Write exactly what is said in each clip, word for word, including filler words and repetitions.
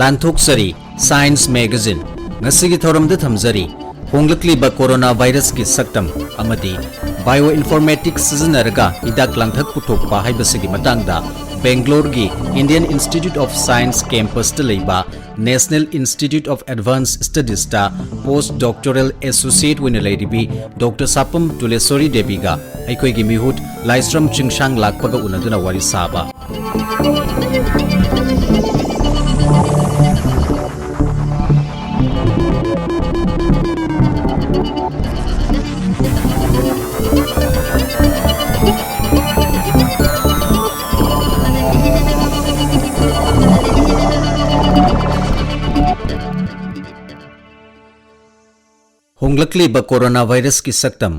ꯂꯥꯟꯊꯣꯛꯆꯔꯤ Science Magazine꯫ ꯉꯁꯤꯒꯤ ꯊꯧꯔꯝꯗ ꯊꯝꯖꯔꯤ ꯍꯣꯡꯂꯛꯂꯤꯕ ꯀꯣꯔꯣꯅꯥ ꯚꯥꯏꯔꯁꯀꯤ ꯁꯛꯇꯝ ꯑꯃꯗꯤ bioinformatics ꯁꯤꯖꯤꯟꯅꯔꯒ ꯍꯤꯗꯥꯛ ꯂꯥꯡꯊꯛ ꯄꯨꯊꯣꯛꯄ ꯍꯥꯏꯕꯁꯤꯒꯤ ꯃꯇꯥꯡꯗ ꯕꯦꯡꯒ꯭ꯂꯣꯔꯒꯤ Indian Institute of Science campus ꯇ ꯂꯩꯕ National Institute of Advanced Studies ꯇ post doctoral associate ꯑꯣꯏꯅ ꯂꯩꯔꯤꯕꯤ ꯗꯣꯛꯇꯔ ꯁꯥꯄꯝ ꯇꯨꯂꯦꯁꯣꯔꯤ ꯗꯦꯕꯤꯒ ꯑꯩꯈꯣꯏꯒꯤ ꯃꯤꯍꯨꯠ ꯂꯥꯏꯁ꯭ꯔꯝ ꯆꯤꯡꯁꯥꯡ ꯂꯥꯛꯄꯒ ꯎꯅꯗꯨꯅ ꯋꯥꯔꯤ ꯁꯥꯕ꯫ ꯍꯣꯡꯂꯛꯂꯤꯕ ꯀꯣꯔꯣꯅꯥ ꯚꯥꯏꯔꯁꯀꯤ ꯁꯛꯇꯝ꯫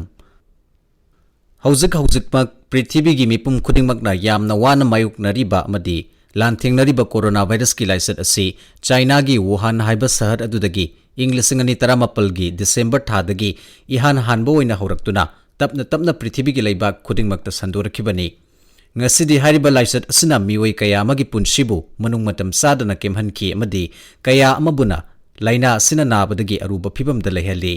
ꯍꯧꯖꯤꯛ ꯍꯧꯖꯤꯛꯃꯛ ꯄ꯭ꯔꯤꯊꯤꯕꯤꯒꯤ ꯃꯤꯄꯨꯝ ꯈꯨꯗꯤꯡꯃꯛꯅ ꯌꯥꯝꯅ ꯋꯥꯅ ꯃꯥꯌꯣꯛꯅꯔꯤꯕ ꯑꯃꯗꯤ ꯂꯥꯟꯊꯦꯡꯅꯔꯤꯕ ꯀꯣꯔꯣꯅꯥ ꯚꯥꯏꯔꯁꯀꯤ ꯂꯥꯏꯆꯠ ꯑꯁꯤ ꯆꯥꯏꯅꯥꯒꯤ ꯋꯨꯍꯥꯟ ꯍꯥꯏꯕ ꯁꯍꯔ ꯑꯗꯨꯗꯒꯤ ꯏꯪ ꯂꯤꯁꯤꯡ ꯑꯅꯤ ꯇꯔꯥꯃꯥꯄꯜꯒꯤ ꯗꯤꯁꯦꯝꯕꯔ ꯊꯥꯗꯒꯤ ꯏꯍꯥꯟ ꯍꯥꯟꯕ ꯑꯣꯏꯅ ꯍꯧꯔꯛꯇꯨꯅ ꯇꯞꯅ ꯇꯞꯅ ꯄ꯭ꯔꯤꯊꯤꯕꯤꯒꯤ ꯂꯩꯕꯥꯛ ꯈꯨꯗꯤꯡꯃꯛꯇ ꯁꯟꯗꯣꯔꯛꯈꯤꯕꯅꯤ꯫ ꯉꯁꯤꯗꯤ ꯍꯥꯏꯔꯤꯕ ꯂꯥꯏꯆꯠ ꯑꯁꯤꯅ ꯃꯤꯑꯣꯏ ꯀꯌꯥ ꯑꯃꯒꯤ ꯄꯨꯟꯁꯤꯕꯨ ꯃꯅꯨꯡ ꯃꯇꯝ ꯆꯥꯗꯅ ꯀꯦꯝꯍꯟꯈꯤ ꯑꯃꯗꯤ ꯀꯌꯥ ꯑꯃꯕꯨꯅ ꯂꯥꯏꯅꯥ ꯑꯁꯤꯅ ꯅꯥꯕꯗꯒꯤ ꯑꯔꯨꯕ ꯐꯤꯚꯝꯗ ꯂꯩꯍꯜꯂꯤ꯫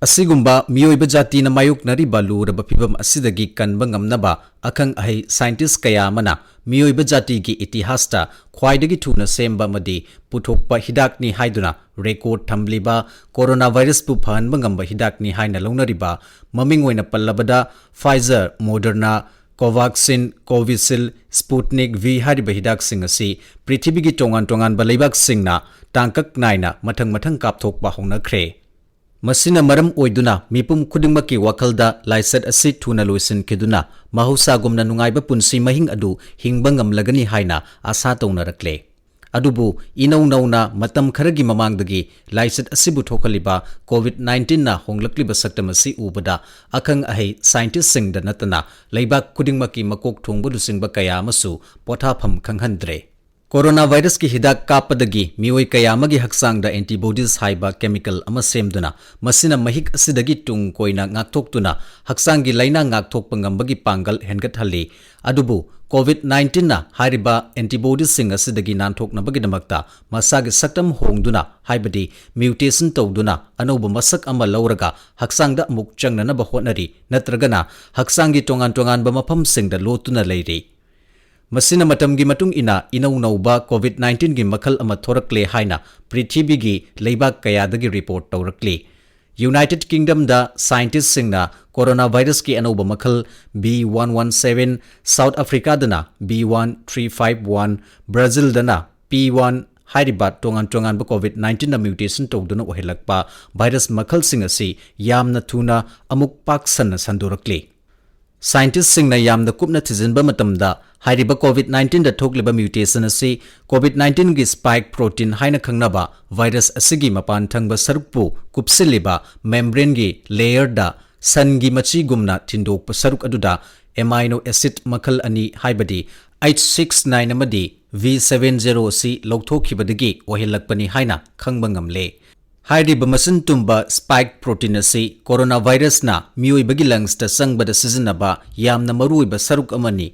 ꯑꯁꯤꯒꯨꯝꯕ ꯃꯤꯑꯣꯏꯕ ꯖꯥꯇꯤꯅ ꯃꯥꯌꯣꯛꯅꯔꯤꯕ ꯂꯨꯔꯕ ꯐꯤꯚꯝ ꯑꯁꯤꯗꯒꯤ ꯀꯟꯕ ꯉꯝꯅꯕ ꯑꯈꯪ ꯑꯍꯩ scientist ꯀꯌꯥ ꯑꯃꯅ ꯃꯤꯑꯣꯏꯕ ꯖꯥꯇꯤꯒꯤ ꯏꯇꯤꯍꯥꯁꯇ ꯈ꯭ꯋꯥꯏꯗꯒꯤ ꯊꯨꯅ ꯁꯦꯝꯕ ꯑꯃꯗꯤ ꯄꯨꯊꯣꯛꯄ ꯍꯤꯗꯥꯛꯅꯤ ꯍꯥꯏꯗꯨꯅ record ꯊꯝꯂꯤꯕ ꯀꯣꯔꯣꯅꯥ ꯚꯥꯏꯔꯁꯄꯨ ꯐꯍꯟꯕ ꯉꯝꯕ ꯍꯤꯗꯥꯛꯅꯤ ꯍꯥꯏꯅ ꯂꯧꯅꯔꯤꯕ, ꯃꯃꯤꯡ ꯑꯣꯏꯅ ꯄꯜꯂꯕꯗ Pfizer, Moderna, Covaxin, Covishield, Sputnik V ꯍꯥꯏꯔꯤꯕ ꯍꯤꯗꯥꯛꯁꯤꯡ ꯑꯁꯤ ꯄ꯭ꯔꯤꯊꯤꯕꯤꯒꯤ ꯇꯣꯉꯥꯟ ꯇꯣꯉꯥꯟꯕ ꯂꯩꯕꯥꯛꯁꯤꯡꯅ ꯇꯥꯡꯀꯛ ꯅꯥꯏꯅ ꯃꯊꯪ ꯃꯊꯪ ꯀꯥꯞꯊꯣꯛꯄ ꯍꯧꯅꯈ꯭ꯔꯦ꯫ ꯃꯁꯤꯅ ꯃꯔꯝ ꯑꯣꯏꯗꯨꯅ ꯃꯤꯄꯨꯝ ꯈꯨꯗꯤꯡꯃꯛꯀꯤ ꯋꯥꯈꯜꯗ ꯂꯥꯏꯆꯠ ꯑꯁꯤ ꯊꯨꯅ ꯂꯣꯏꯁꯤꯟꯈꯤꯗꯨꯅ ꯃꯍꯧꯁꯥꯒꯨꯝꯅ ꯅꯨꯡꯉꯥꯏꯕ ꯄꯨꯟꯁꯤ ꯃꯍꯤꯡ ꯑꯗꯨ ꯍꯤꯡꯕ ꯉꯝꯂꯒꯅꯤ ꯍꯥꯏꯅ ꯑꯥꯁꯥ ꯇꯧꯅꯔꯛꯂꯦ꯫ ꯑꯗꯨꯕꯨ ꯏꯅꯧ ꯅꯧꯅ ꯃꯇꯝ ꯈꯔꯒꯤ ꯃꯃꯥꯡꯗꯒꯤ ꯂꯥꯏꯆꯠ ꯑꯁꯤꯕꯨ ꯊꯣꯛꯍꯜꯂꯤꯕ COVID nineteen ꯅ ꯍꯣꯡꯂꯛꯂꯤꯕ ꯁꯛꯇꯝ ꯑꯁꯤ ꯎꯕꯗ ꯑꯈꯪ ꯑꯍꯩ scientist ꯁꯤꯡꯗ ꯅꯠꯇꯅ ꯂꯩꯕꯥꯛ ꯈꯨꯗꯤꯡꯃꯛꯀꯤ ꯃꯀꯣꯛ ꯊꯣꯡꯕ ꯂꯨꯆꯤꯡꯕ ꯀꯌꯥ ꯑꯃꯁꯨ ꯄꯣꯊꯥꯐꯝ ꯈꯪꯍꯟꯗ꯭ꯔꯦ꯫ Corona virusꯀꯤ ꯍꯤꯗꯥꯛ ꯀꯥꯞꯄꯗꯒꯤ ꯃꯤꯑꯣꯏ ꯀꯌꯥ ꯑꯃꯒꯤ ꯍꯛꯆꯥꯡꯗ antibodies ꯍꯥꯏꯕ chemical ꯑꯃ ꯁꯦꯝꯗꯨꯅ, ꯃꯁꯤꯅ ꯃꯍꯤꯛ ꯑꯁꯤꯗꯒꯤ ꯇꯨꯡ ꯀꯣꯏꯅ ꯉꯥꯛꯊꯣꯛꯇꯨꯅ ꯍꯛꯆꯥꯡꯒꯤ ꯂꯥꯏꯅꯥ ꯉꯥꯛꯊꯣꯛꯄ ꯉꯝꯕꯒꯤ ꯄꯥꯡꯒꯜ ꯍꯦꯟꯒꯠꯍꯜꯂꯤ꯫ ꯑꯗꯨꯕꯨ COVID nineteenꯅ ꯍꯥꯏꯔꯤꯕ antibodiesꯁꯤꯡ ꯑꯁꯤꯗꯒꯤ ꯅꯥꯟꯊꯣꯛꯅꯕꯒꯤꯗꯃꯛꯇ ꯃꯁꯥꯒꯤ ꯁꯛꯇꯝ ꯍꯣꯡꯗꯨꯅ, ꯍꯥꯏꯕꯗꯤ mutation ꯇꯧꯗꯨꯅ, ꯑꯅꯧꯕ ꯃꯁꯛ ꯑꯃ ꯂꯧꯔꯒ ꯍꯛꯆꯥꯡꯗ ꯑꯃꯨꯛ ꯆꯪꯅꯅꯕ ꯍꯣꯠꯅꯔꯤ, ꯅꯠꯇ꯭ꯔꯒꯅ ꯍꯛꯆꯥꯡꯒꯤ ꯇꯣꯉꯥꯟ ꯇꯣꯉꯥꯟꯕ ꯃꯐꯝꯁꯤꯡꯗ ꯂꯣꯠꯇꯨꯅ ꯂꯩꯔꯤ꯫ ꯃꯁꯤꯅ ꯃꯇꯝꯒꯤ ꯃꯇꯨꯡ ꯏꯟꯅ ꯏꯅꯧ ꯅꯧꯕ COVID nineteenꯒꯤ ꯃꯈꯜ ꯑꯃ ꯊꯣꯔꯛꯂꯦ ꯍꯥꯏꯅ ꯄ꯭ꯔꯤꯊꯤꯕꯤꯒꯤ ꯂꯩꯕꯥꯛ ꯀꯌꯥꯗꯒꯤ report ꯇꯧꯔꯛꯂꯤ꯫ United Kingdomꯗ scientistꯁꯤꯡꯅ corona virusꯀꯤ ꯑꯅꯧꯕ ꯃꯈꯜ B one one seven, South Africaꯗꯅ B one three five one, Brazilꯗꯅ P one ꯍꯥꯏꯔꯤꯕ ꯇꯣꯉꯥꯟ ꯇꯣꯉꯥꯟꯕ COVID nineteenꯅ mutation ꯇꯧꯗꯨꯅ ꯑꯣꯏꯍꯜꯂꯛꯄ virus ꯃꯈꯜꯁꯤꯡ ꯑꯁꯤ ꯌꯥꯝꯅ ꯊꯨꯅ ꯑꯃꯨꯛ ꯄꯥꯛ ꯁꯟꯅ ꯁꯟꯗꯣꯔꯛꯂꯤ꯫ Scientistꯁꯤꯡꯅ ꯌꯥꯝꯅ ꯀꯨꯞꯅ ꯊꯤꯖꯤꯟꯕ ꯃꯇꯝꯗ, ꯍꯥꯏꯔꯤꯕ COVID nineteenꯗ ꯊꯣꯛꯂꯤꯕ mutation ꯑꯁꯤ COVID nineteenꯒꯤ spike protein ꯍꯥꯏꯅ ꯈꯪꯅꯕ virus ꯑꯁꯤꯒꯤ ꯃꯄꯥꯟ ꯊꯪꯕ ꯁꯔꯨꯛꯄꯨ ꯀꯨꯞꯁꯤꯜꯂꯤꯕ membraneꯒꯤ layerꯗ ꯁꯟꯒꯤ ꯃꯆꯤꯒꯨꯝꯅ ꯊꯤꯟꯗꯣꯛꯄ ꯁꯔꯨꯛ ꯑꯗꯨꯗ amino acid ꯃꯈꯜ ꯑꯅꯤ, ꯍꯥꯏꯕꯗꯤ H six nine ꯑꯃꯗꯤ V seven zero ꯑꯁꯤ ꯂꯧꯊꯣꯛꯈꯤꯕꯗꯒꯤ ꯑꯣꯏꯍꯜꯂꯛꯄꯅꯤ ꯍꯥꯏꯅ ꯈꯪꯕ ꯉꯝꯂꯦ꯫ ꯍꯥꯏꯔꯤꯕ ꯃꯆꯤꯟ ꯇꯨꯝꯕ spike protein ꯑꯁꯤ corona virusꯅ ꯃꯤꯑꯣꯏꯕꯒꯤ lungsꯇ ꯆꯪꯕꯗ ꯁꯤꯖꯤꯟꯅꯕ ꯌꯥꯝꯅ ꯃꯔꯨꯑꯣꯏꯕ ꯁꯔꯨꯛ ꯑꯃꯅꯤ꯫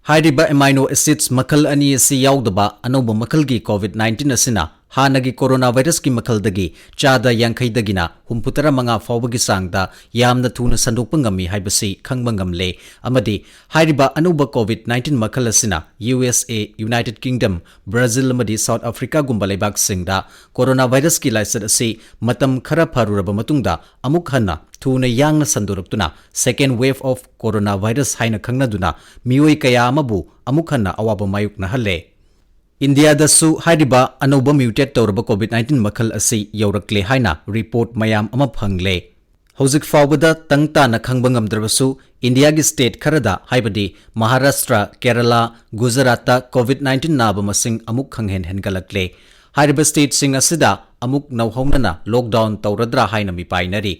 ꯍꯥꯏꯔꯤꯕ amino acids ꯃꯈꯜ ꯑꯅꯤ ꯑꯁꯤ ꯌꯥꯎꯗꯕ ꯑꯅꯧꯕ ꯃꯈꯜꯒꯤ COVID nineteen ꯑꯁꯤꯅ ꯍꯥꯟꯅꯒꯤ corona virusꯀꯤ ꯃꯈꯜꯗꯒꯤ ꯆꯥꯗ ꯌꯥꯡꯈꯩꯗꯒꯤꯅ ꯍꯨꯝꯐꯨꯇꯔꯥ ꯃꯉꯥ ꯐꯥꯎꯕꯒꯤ ꯆꯥꯡꯗ ꯌꯥꯝꯅ ꯊꯨꯅ ꯁꯟꯗꯣꯛꯄ ꯉꯝꯃꯤ ꯍꯥꯏꯕꯁꯤ ꯈꯪꯕ ꯉꯝꯂꯦ, ꯑꯃꯗꯤ ꯍꯥꯏꯔꯤꯕ ꯑꯅꯧꯕ COVID nineteen ꯃꯈꯜ ꯑꯁꯤꯅ U S A, United Kingdom, Brazil ꯑꯃꯗꯤ South Africaꯒꯨꯝꯕ ꯂꯩꯕꯥꯛꯁꯤꯡꯗ corona virusꯀꯤ ꯂꯥꯏꯆꯠ ꯑꯁꯤ ꯃꯇꯝ ꯈꯔ ꯐꯔꯨꯔꯕ ꯃꯇꯨꯡꯗ ꯑꯃꯨꯛ ꯍꯟꯅ ꯊꯨꯅ ꯌꯥꯡꯅ ꯁꯟꯗꯣꯔꯛꯇꯨꯅ second wave of coronavirus ꯍꯥꯏꯅ ꯈꯪꯅꯗꯨꯅ ꯃꯤꯑꯣꯏ ꯀꯌꯥ ꯑꯃꯕꯨ ꯑꯃꯨꯛ ꯍꯟꯅ ꯑꯋꯥꯕ ꯃꯥꯌꯣꯛꯅꯍꯜꯂꯦ꯫ ꯏꯟꯗꯤꯌꯥꯗꯁꯨ ꯍꯥꯏꯔꯤꯕ ꯑꯅꯧꯕ mutate ꯇꯧꯔꯕ COVID nineteen ꯃꯈꯜ ꯑꯁꯤ ꯌꯧꯔꯛꯂꯦ ꯍꯥꯏꯅ report ꯃꯌꯥꯝ ꯑꯃ ꯐꯪꯂꯦ꯫ ꯍꯧꯖꯤꯛ ꯐꯥꯎꯕꯗ ꯇꯪ ꯇꯥꯅ ꯈꯪꯕ ꯉꯝꯗ꯭ꯔꯕꯁꯨ, ꯏꯟꯗꯤꯌꯥꯒꯤ state ꯈꯔꯗ, ꯍꯥꯏꯕꯗꯤ ꯃꯍꯥꯔꯥꯁꯇ꯭ꯔ, ꯀꯦꯔꯂꯥ, ꯒꯨꯖꯔꯥꯠꯇ COVID nineteen ꯅꯥꯕ ꯃꯁꯤꯡ ꯑꯃꯨꯛ ꯈꯪꯍꯦꯟ ꯍꯦꯟꯒꯠꯂꯛꯂꯦ꯫ ꯍꯥꯏꯔꯤꯕ stateꯁꯤꯡ ꯑꯁꯤꯗ ꯑꯃꯨꯛ ꯅꯧꯍꯧꯅꯅ lockdown ꯇꯧꯔꯗ꯭ꯔꯥ ꯍꯥꯏꯅ ꯃꯤꯄꯥꯏꯅꯔꯤ꯫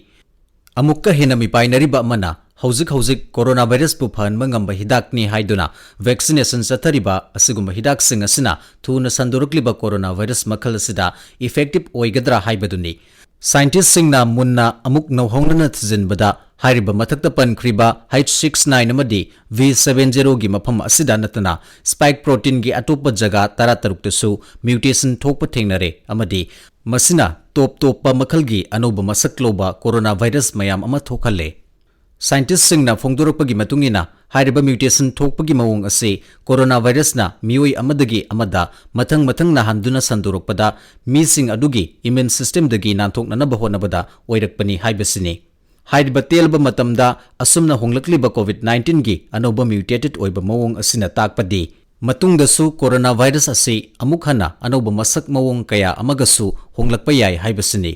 ꯑꯃꯨꯛꯀ ꯍꯦꯟꯅ ꯃꯤꯄꯥꯏꯅꯔꯤꯕ ꯑꯃꯅ ꯍꯧꯖꯤꯛ ꯍꯧꯖꯤꯛ ꯀꯣꯔꯣꯅꯥ ꯚꯥꯏꯔꯁꯄꯨ ꯐꯍꯟꯕ ꯉꯝꯕ ꯍꯤꯗꯥꯛꯅꯤ ꯍꯥꯏꯗꯨꯅ ꯚꯦꯛꯁꯤꯅꯦꯁꯟ ꯆꯠꯊꯔꯤꯕ ꯑꯁꯤꯒꯨꯝꯕ ꯍꯤꯗꯥꯛꯁꯤꯡ ꯑꯁꯤꯅ ꯊꯨꯅ ꯁꯟꯗꯣꯔꯛꯂꯤꯕ ꯀꯣꯔꯣꯅꯥ ꯚꯥꯏꯔꯁ ꯃꯈꯜ ꯑꯁꯤꯗ ꯏꯐꯦꯛꯇꯤꯚ ꯑꯣꯏꯒꯗ꯭ꯔꯥ ꯍꯥꯏꯕꯗꯨꯅꯤ꯫ ꯁꯥꯏꯟꯇꯤꯁꯁꯤꯡꯅ ꯃꯨꯟꯅ ꯑꯃꯨꯛ ꯅꯧꯍꯧꯅꯅ ꯊꯤꯖꯤꯟꯕꯗ ꯍꯥꯏꯔꯤꯕ ꯃꯊꯛꯇ ꯄꯟꯈ꯭ꯔꯤꯕ H six nine ꯑꯃꯗꯤ V seven zero ꯒꯤ ꯃꯐꯝ ꯑꯁꯤꯗ ꯅꯠꯇꯅ ꯁ꯭ꯄꯥꯏꯛ ꯄ꯭ꯔꯣꯇꯤꯟꯒꯤ ꯑꯇꯣꯞꯄ ꯖꯒꯥ ꯇꯔꯥꯇꯔꯨꯛꯇꯁꯨ ꯃ꯭ꯌꯨꯇꯦꯁꯟ ꯊꯣꯛꯄ ꯊꯦꯡꯅꯔꯦ ꯑꯃꯗꯤ ꯃꯁꯤꯅ ꯇꯣꯞ ꯇꯣꯞꯄ ꯃꯈꯜꯒꯤ ꯑꯅꯧꯕ ꯃꯁꯛ ꯂꯧꯕ ꯀꯣꯔꯣꯅꯥ ꯚꯥꯏꯔꯁ ꯃꯌꯥꯝ ꯑꯃ ꯊꯣꯛꯍꯜꯂꯦ꯫ ꯁꯥꯏꯟꯇꯤꯁꯁꯤꯡꯅ ꯐꯣꯡꯗꯣꯔꯛꯄꯒꯤ ꯃꯇꯨꯡ ꯏꯟꯅ, ꯍꯥꯏꯔꯤꯕ ꯃ꯭ꯌꯨꯇꯦꯁꯟ ꯊꯣꯛꯄꯒꯤ ꯃꯑꯣꯡ ꯑꯁꯤ ꯀꯣꯔꯣꯅꯥ ꯚꯥꯏꯔꯁꯅ ꯃꯤꯑꯣꯏ ꯑꯃꯗꯒꯤ ꯑꯃꯗ ꯃꯊꯪ ꯃꯊꯪ ꯅꯥꯍꯟꯗꯨꯅ ꯁꯟꯗꯣꯔꯛꯄꯗ ꯃꯤꯁꯤꯡ ꯑꯗꯨꯒꯤ ꯏꯃ꯭ꯌꯨꯟ ꯁꯤꯁꯇꯦꯝꯗꯒꯤ ꯅꯥꯟꯊꯣꯛꯅꯅꯕ ꯍꯣꯠꯅꯕꯗ ꯑꯣꯏꯔꯛꯄꯅꯤ ꯍꯥꯏꯕꯁꯤꯅꯤ꯫ ꯍꯥꯏꯔꯤꯕ ꯇꯦꯜꯂꯕ ꯃꯇꯝꯗ ꯑꯁꯨꯝꯅ ꯍꯣꯡꯂꯛꯂꯤꯕ ꯀꯣꯚꯤꯗ ꯅꯥꯏꯟꯇꯤꯟꯒꯤ ꯑꯅꯧꯕ ꯃ꯭ꯌꯨꯇꯦꯇꯦꯗ ꯑꯣꯏꯕ ꯃꯑꯣꯡ ꯑꯁꯤꯅ ꯇꯥꯛꯄꯗꯤ ꯃꯇꯨꯡꯗꯁꯨ ꯀꯣꯔꯣꯅꯥ ꯚꯥꯏꯔꯁ ꯑꯁꯤ ꯑꯃꯨꯛ ꯍꯟꯅ ꯑꯅꯧꯕ ꯃꯁꯛ ꯃꯑꯣꯡ ꯀꯌꯥ ꯑꯃꯒꯁꯨ ꯍꯣꯡꯂꯛꯄ ꯌꯥꯏ ꯍꯥꯏꯕꯁꯤꯅꯤ꯫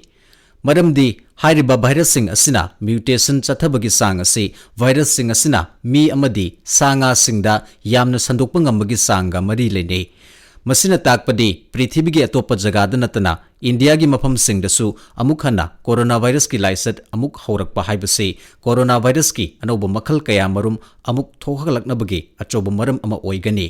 ꯃꯔꯝꯗꯤ ꯍꯥꯏꯔꯤꯕ ꯚꯥꯏꯔꯁꯁꯤꯡ ꯑꯁꯤꯅ ꯃ꯭ꯌꯨꯇꯦꯁꯟ ꯆꯠꯊꯕꯒꯤ ꯆꯥꯡ ꯑꯁꯤ ꯚꯥꯏꯔꯁꯁꯤꯡ ꯑꯁꯤꯅ ꯃꯤ ꯑꯃꯗꯤ ꯁꯥ ꯉꯥꯁꯤꯡꯗ ꯌꯥꯝꯅ ꯁꯟꯗꯣꯛꯄ ꯉꯝꯕꯒꯤ ꯆꯥꯡꯒ ꯃꯔꯤ ꯂꯩꯅꯩ꯫ ꯃꯁꯤꯅ ꯇꯥꯛꯄꯗꯤ ꯄ꯭ꯔꯤꯊꯤꯕꯤꯒꯤ ꯑꯇꯣꯞꯄ ꯖꯒꯥꯗ ꯅꯠꯇꯅ ꯏꯟꯗꯤꯌꯥꯒꯤ ꯃꯐꯝꯁꯤꯡꯗꯁꯨ ꯑꯃꯨꯛ ꯍꯟꯅ ꯀꯣꯔꯣꯅꯥ ꯚꯥꯏꯔꯁꯀꯤ ꯂꯥꯏꯆꯠ ꯑꯃꯨꯛ ꯍꯧꯔꯛꯄ ꯍꯥꯏꯕꯁꯤ ꯀꯣꯔꯣꯅꯥ ꯚꯥꯏꯔꯁꯀꯤ ꯑꯅꯧꯕ ꯃꯈꯜ ꯀꯌꯥ ꯃꯔꯨꯝ ꯑꯃꯨꯛ ꯊꯣꯛꯍꯜꯂꯛꯅꯕꯒꯤ ꯑꯆꯧꯕ ꯃꯔꯝ ꯑꯃ ꯑꯣꯏꯒꯅꯤ꯫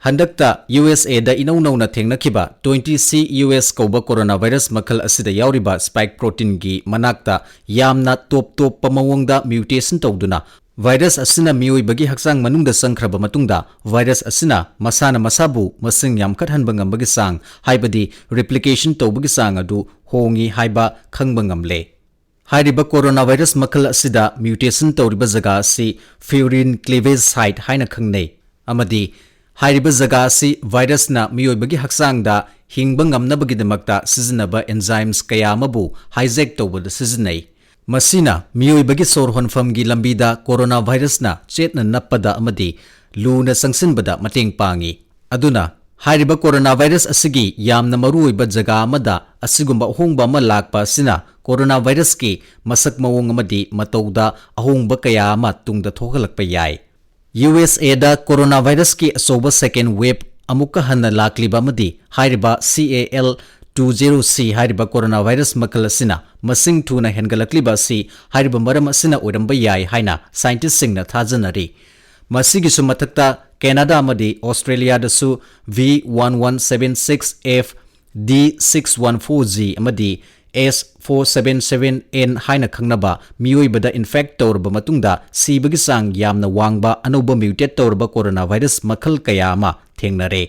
ꯍꯟꯗꯛꯇ ꯌꯨ ꯑꯦꯁ ꯑꯦꯗ ꯏꯅꯧ ꯅꯧꯅ ꯊꯦꯡꯅꯈꯤꯕ twenty C U S ꯀꯧꯕ ꯀꯣꯔꯣꯅꯥ ꯚꯥꯏꯔꯁ ꯃꯈꯜ ꯑꯁꯤꯗ ꯌꯥꯎꯔꯤꯕ ꯁ꯭ꯄꯥꯏꯛ ꯄ꯭ꯔꯣꯇꯤꯟꯒꯤ ꯃꯅꯥꯛꯇ ꯌꯥꯝꯅ ꯇꯣꯞ ꯇꯣꯞꯄ ꯃꯑꯣꯡꯗ ꯃ꯭ꯌꯨꯇꯦꯁꯟ ꯇꯧꯗꯨꯅ ꯚꯥꯏꯔꯁ ꯑꯁꯤꯅ ꯃꯤꯑꯣꯏꯕꯒꯤ ꯍꯛꯆꯥꯡ ꯃꯅꯨꯡꯗ ꯆꯪꯈ꯭ꯔꯕ ꯃꯇꯨꯡꯗ ꯚꯥꯏꯔꯁ ꯑꯁꯤꯅ ꯃꯁꯥꯅ ꯃꯁꯥꯕꯨ ꯃꯁꯤꯡ ꯌꯥꯝꯈꯠꯍꯟꯕ ꯉꯝꯕꯒꯤ ꯆꯥꯡ, ꯍꯥꯏꯕꯗꯤ ꯔꯤꯄ꯭ꯂꯤꯀꯦꯁꯟ ꯇꯧꯕꯒꯤ ꯆꯥꯡ ꯑꯗꯨ ꯍꯣꯡꯏ ꯍꯥꯏꯕ ꯈꯪꯕ ꯉꯝꯂꯦ꯫ ꯍꯥꯏꯔꯤꯕ ꯀꯣꯔꯣꯅꯥ ꯚꯥꯏꯔꯁ ꯃꯈꯜ ꯑꯁꯤꯗ ꯃ꯭ꯌꯨꯇꯦꯁꯟ ꯇꯧꯔꯤꯕ ꯖꯒꯥ ꯑꯁꯤ furin cleavage site ꯍꯥꯏꯅ ꯈꯪꯅꯩ ꯑꯃꯗꯤ ꯍꯥꯏꯔꯤꯕ ꯖꯒꯥ ꯑꯁꯤ ꯚꯥꯏꯔꯁꯅ ꯃꯤꯑꯣꯏꯕꯒꯤ ꯍꯛꯆꯥꯡꯗ ꯍꯤꯡꯕ ꯉꯝꯅꯕꯒꯤꯗꯃꯛꯇ ꯁꯤꯖꯤꯟꯅꯕ ꯑꯦꯟꯖꯥꯏꯝꯁ ꯀꯌꯥ ꯑꯃꯕꯨ ꯍꯥꯏꯖꯦꯛ ꯇꯧꯕꯗ ꯁꯤꯖꯤꯟꯅꯩ꯫ ꯃꯁꯤꯅ ꯃꯤꯑꯣꯏꯕꯒꯤ ꯁꯣꯔ ꯍꯣꯟꯐꯝꯒꯤ ꯂꯝꯕꯤꯗ ꯀꯣꯔꯣꯅꯥ ꯚꯥꯏꯔꯁꯅ ꯆꯦꯠꯅ ꯅꯞꯄꯗ ꯑꯃꯗꯤ ꯂꯨꯅ ꯆꯪꯁꯤꯟꯕꯗ ꯃꯇꯦꯡ ꯄꯥꯡꯏ꯫ ꯑꯗꯨꯅ ꯍꯥꯏꯔꯤꯕ ꯀꯣꯔꯣꯅꯥ ꯚꯥꯏꯔꯁ ꯑꯁꯤꯒꯤ ꯌꯥꯝꯅ ꯃꯔꯨꯑꯣꯏꯕ ꯖꯒꯥ ꯑꯃꯗ ꯑꯁꯤꯒꯨꯝꯕ ꯑꯍꯣꯡꯕ ꯑꯃ ꯂꯥꯛꯄ ꯑꯁꯤꯅ ꯀꯣꯔꯣꯅꯥ ꯚꯥꯏꯔꯁꯀꯤ ꯃꯁꯛ ꯃꯑꯣꯡ ꯑꯃꯗꯤ ꯃꯇꯧꯗ ꯑꯍꯣꯡꯕ ꯀꯌꯥ ꯑꯃ ꯇꯨꯡꯗ ꯊꯣꯛꯍꯜꯂꯛꯄ ꯌꯥꯏ꯫ ꯌꯨ ꯑꯦꯁ ꯑꯦꯗ ꯀꯣꯔꯣꯅꯥ ꯚꯥꯏꯔꯁꯀꯤ ꯑꯆꯧꯕ ꯁꯦꯀꯦꯟ ꯋꯦꯕ ꯑꯃꯨꯛꯀ ꯍꯟꯅ ꯂꯥꯛꯂꯤꯕ ꯑꯃꯗꯤ ꯍꯥꯏꯔꯤꯕ C A L two zero C ꯍꯥꯏꯔꯤꯕ ꯀꯣꯔꯣꯅꯥ ꯚꯥꯏꯔꯁ ꯃꯈꯜ ꯑꯁꯤꯅ ꯃꯁꯤꯡ ꯊꯨꯅ ꯍꯦꯟꯒꯠꯂꯛꯂꯤꯕ ꯑꯁꯤ ꯍꯥꯏꯔꯤꯕ ꯃꯔꯝ ꯑꯁꯤꯅ ꯑꯣꯏꯔꯝꯕ ꯌꯥꯏ ꯍꯥꯏꯅ ꯁꯥꯏꯟꯇꯤꯁꯁꯤꯡꯅ ꯊꯥꯖꯅꯔꯤ꯫ ꯃꯁꯤꯒꯤꯁꯨ ꯃꯊꯛꯇ ꯀꯦꯅꯥꯗꯥ ꯑꯃꯗꯤ ꯑꯣꯁꯇ꯭ꯔꯦꯂꯤꯌꯥꯗꯁꯨ V one one seven six F, D six one four G ꯑꯃꯗꯤ S four seven seven N ꯍꯥꯏꯅ ꯈꯪꯅꯕ ꯃꯤꯑꯣꯏꯕꯗ ꯏꯟꯐꯦꯛ ꯇꯧꯔꯕ ꯃꯇꯨꯡꯗ ꯁꯤꯕꯒꯤ ꯆꯥꯡ ꯌꯥꯝꯅ ꯋꯥꯡꯕ ꯑꯅꯧꯕ ꯃ꯭ꯌꯨꯇꯦꯠ ꯇꯧꯔꯕ ꯀꯣꯔꯣꯅꯥ ꯚꯥꯏꯔꯁ ꯃꯈꯜ ꯀꯌꯥ ꯑꯃ ꯊꯦꯡꯅꯔꯦ꯫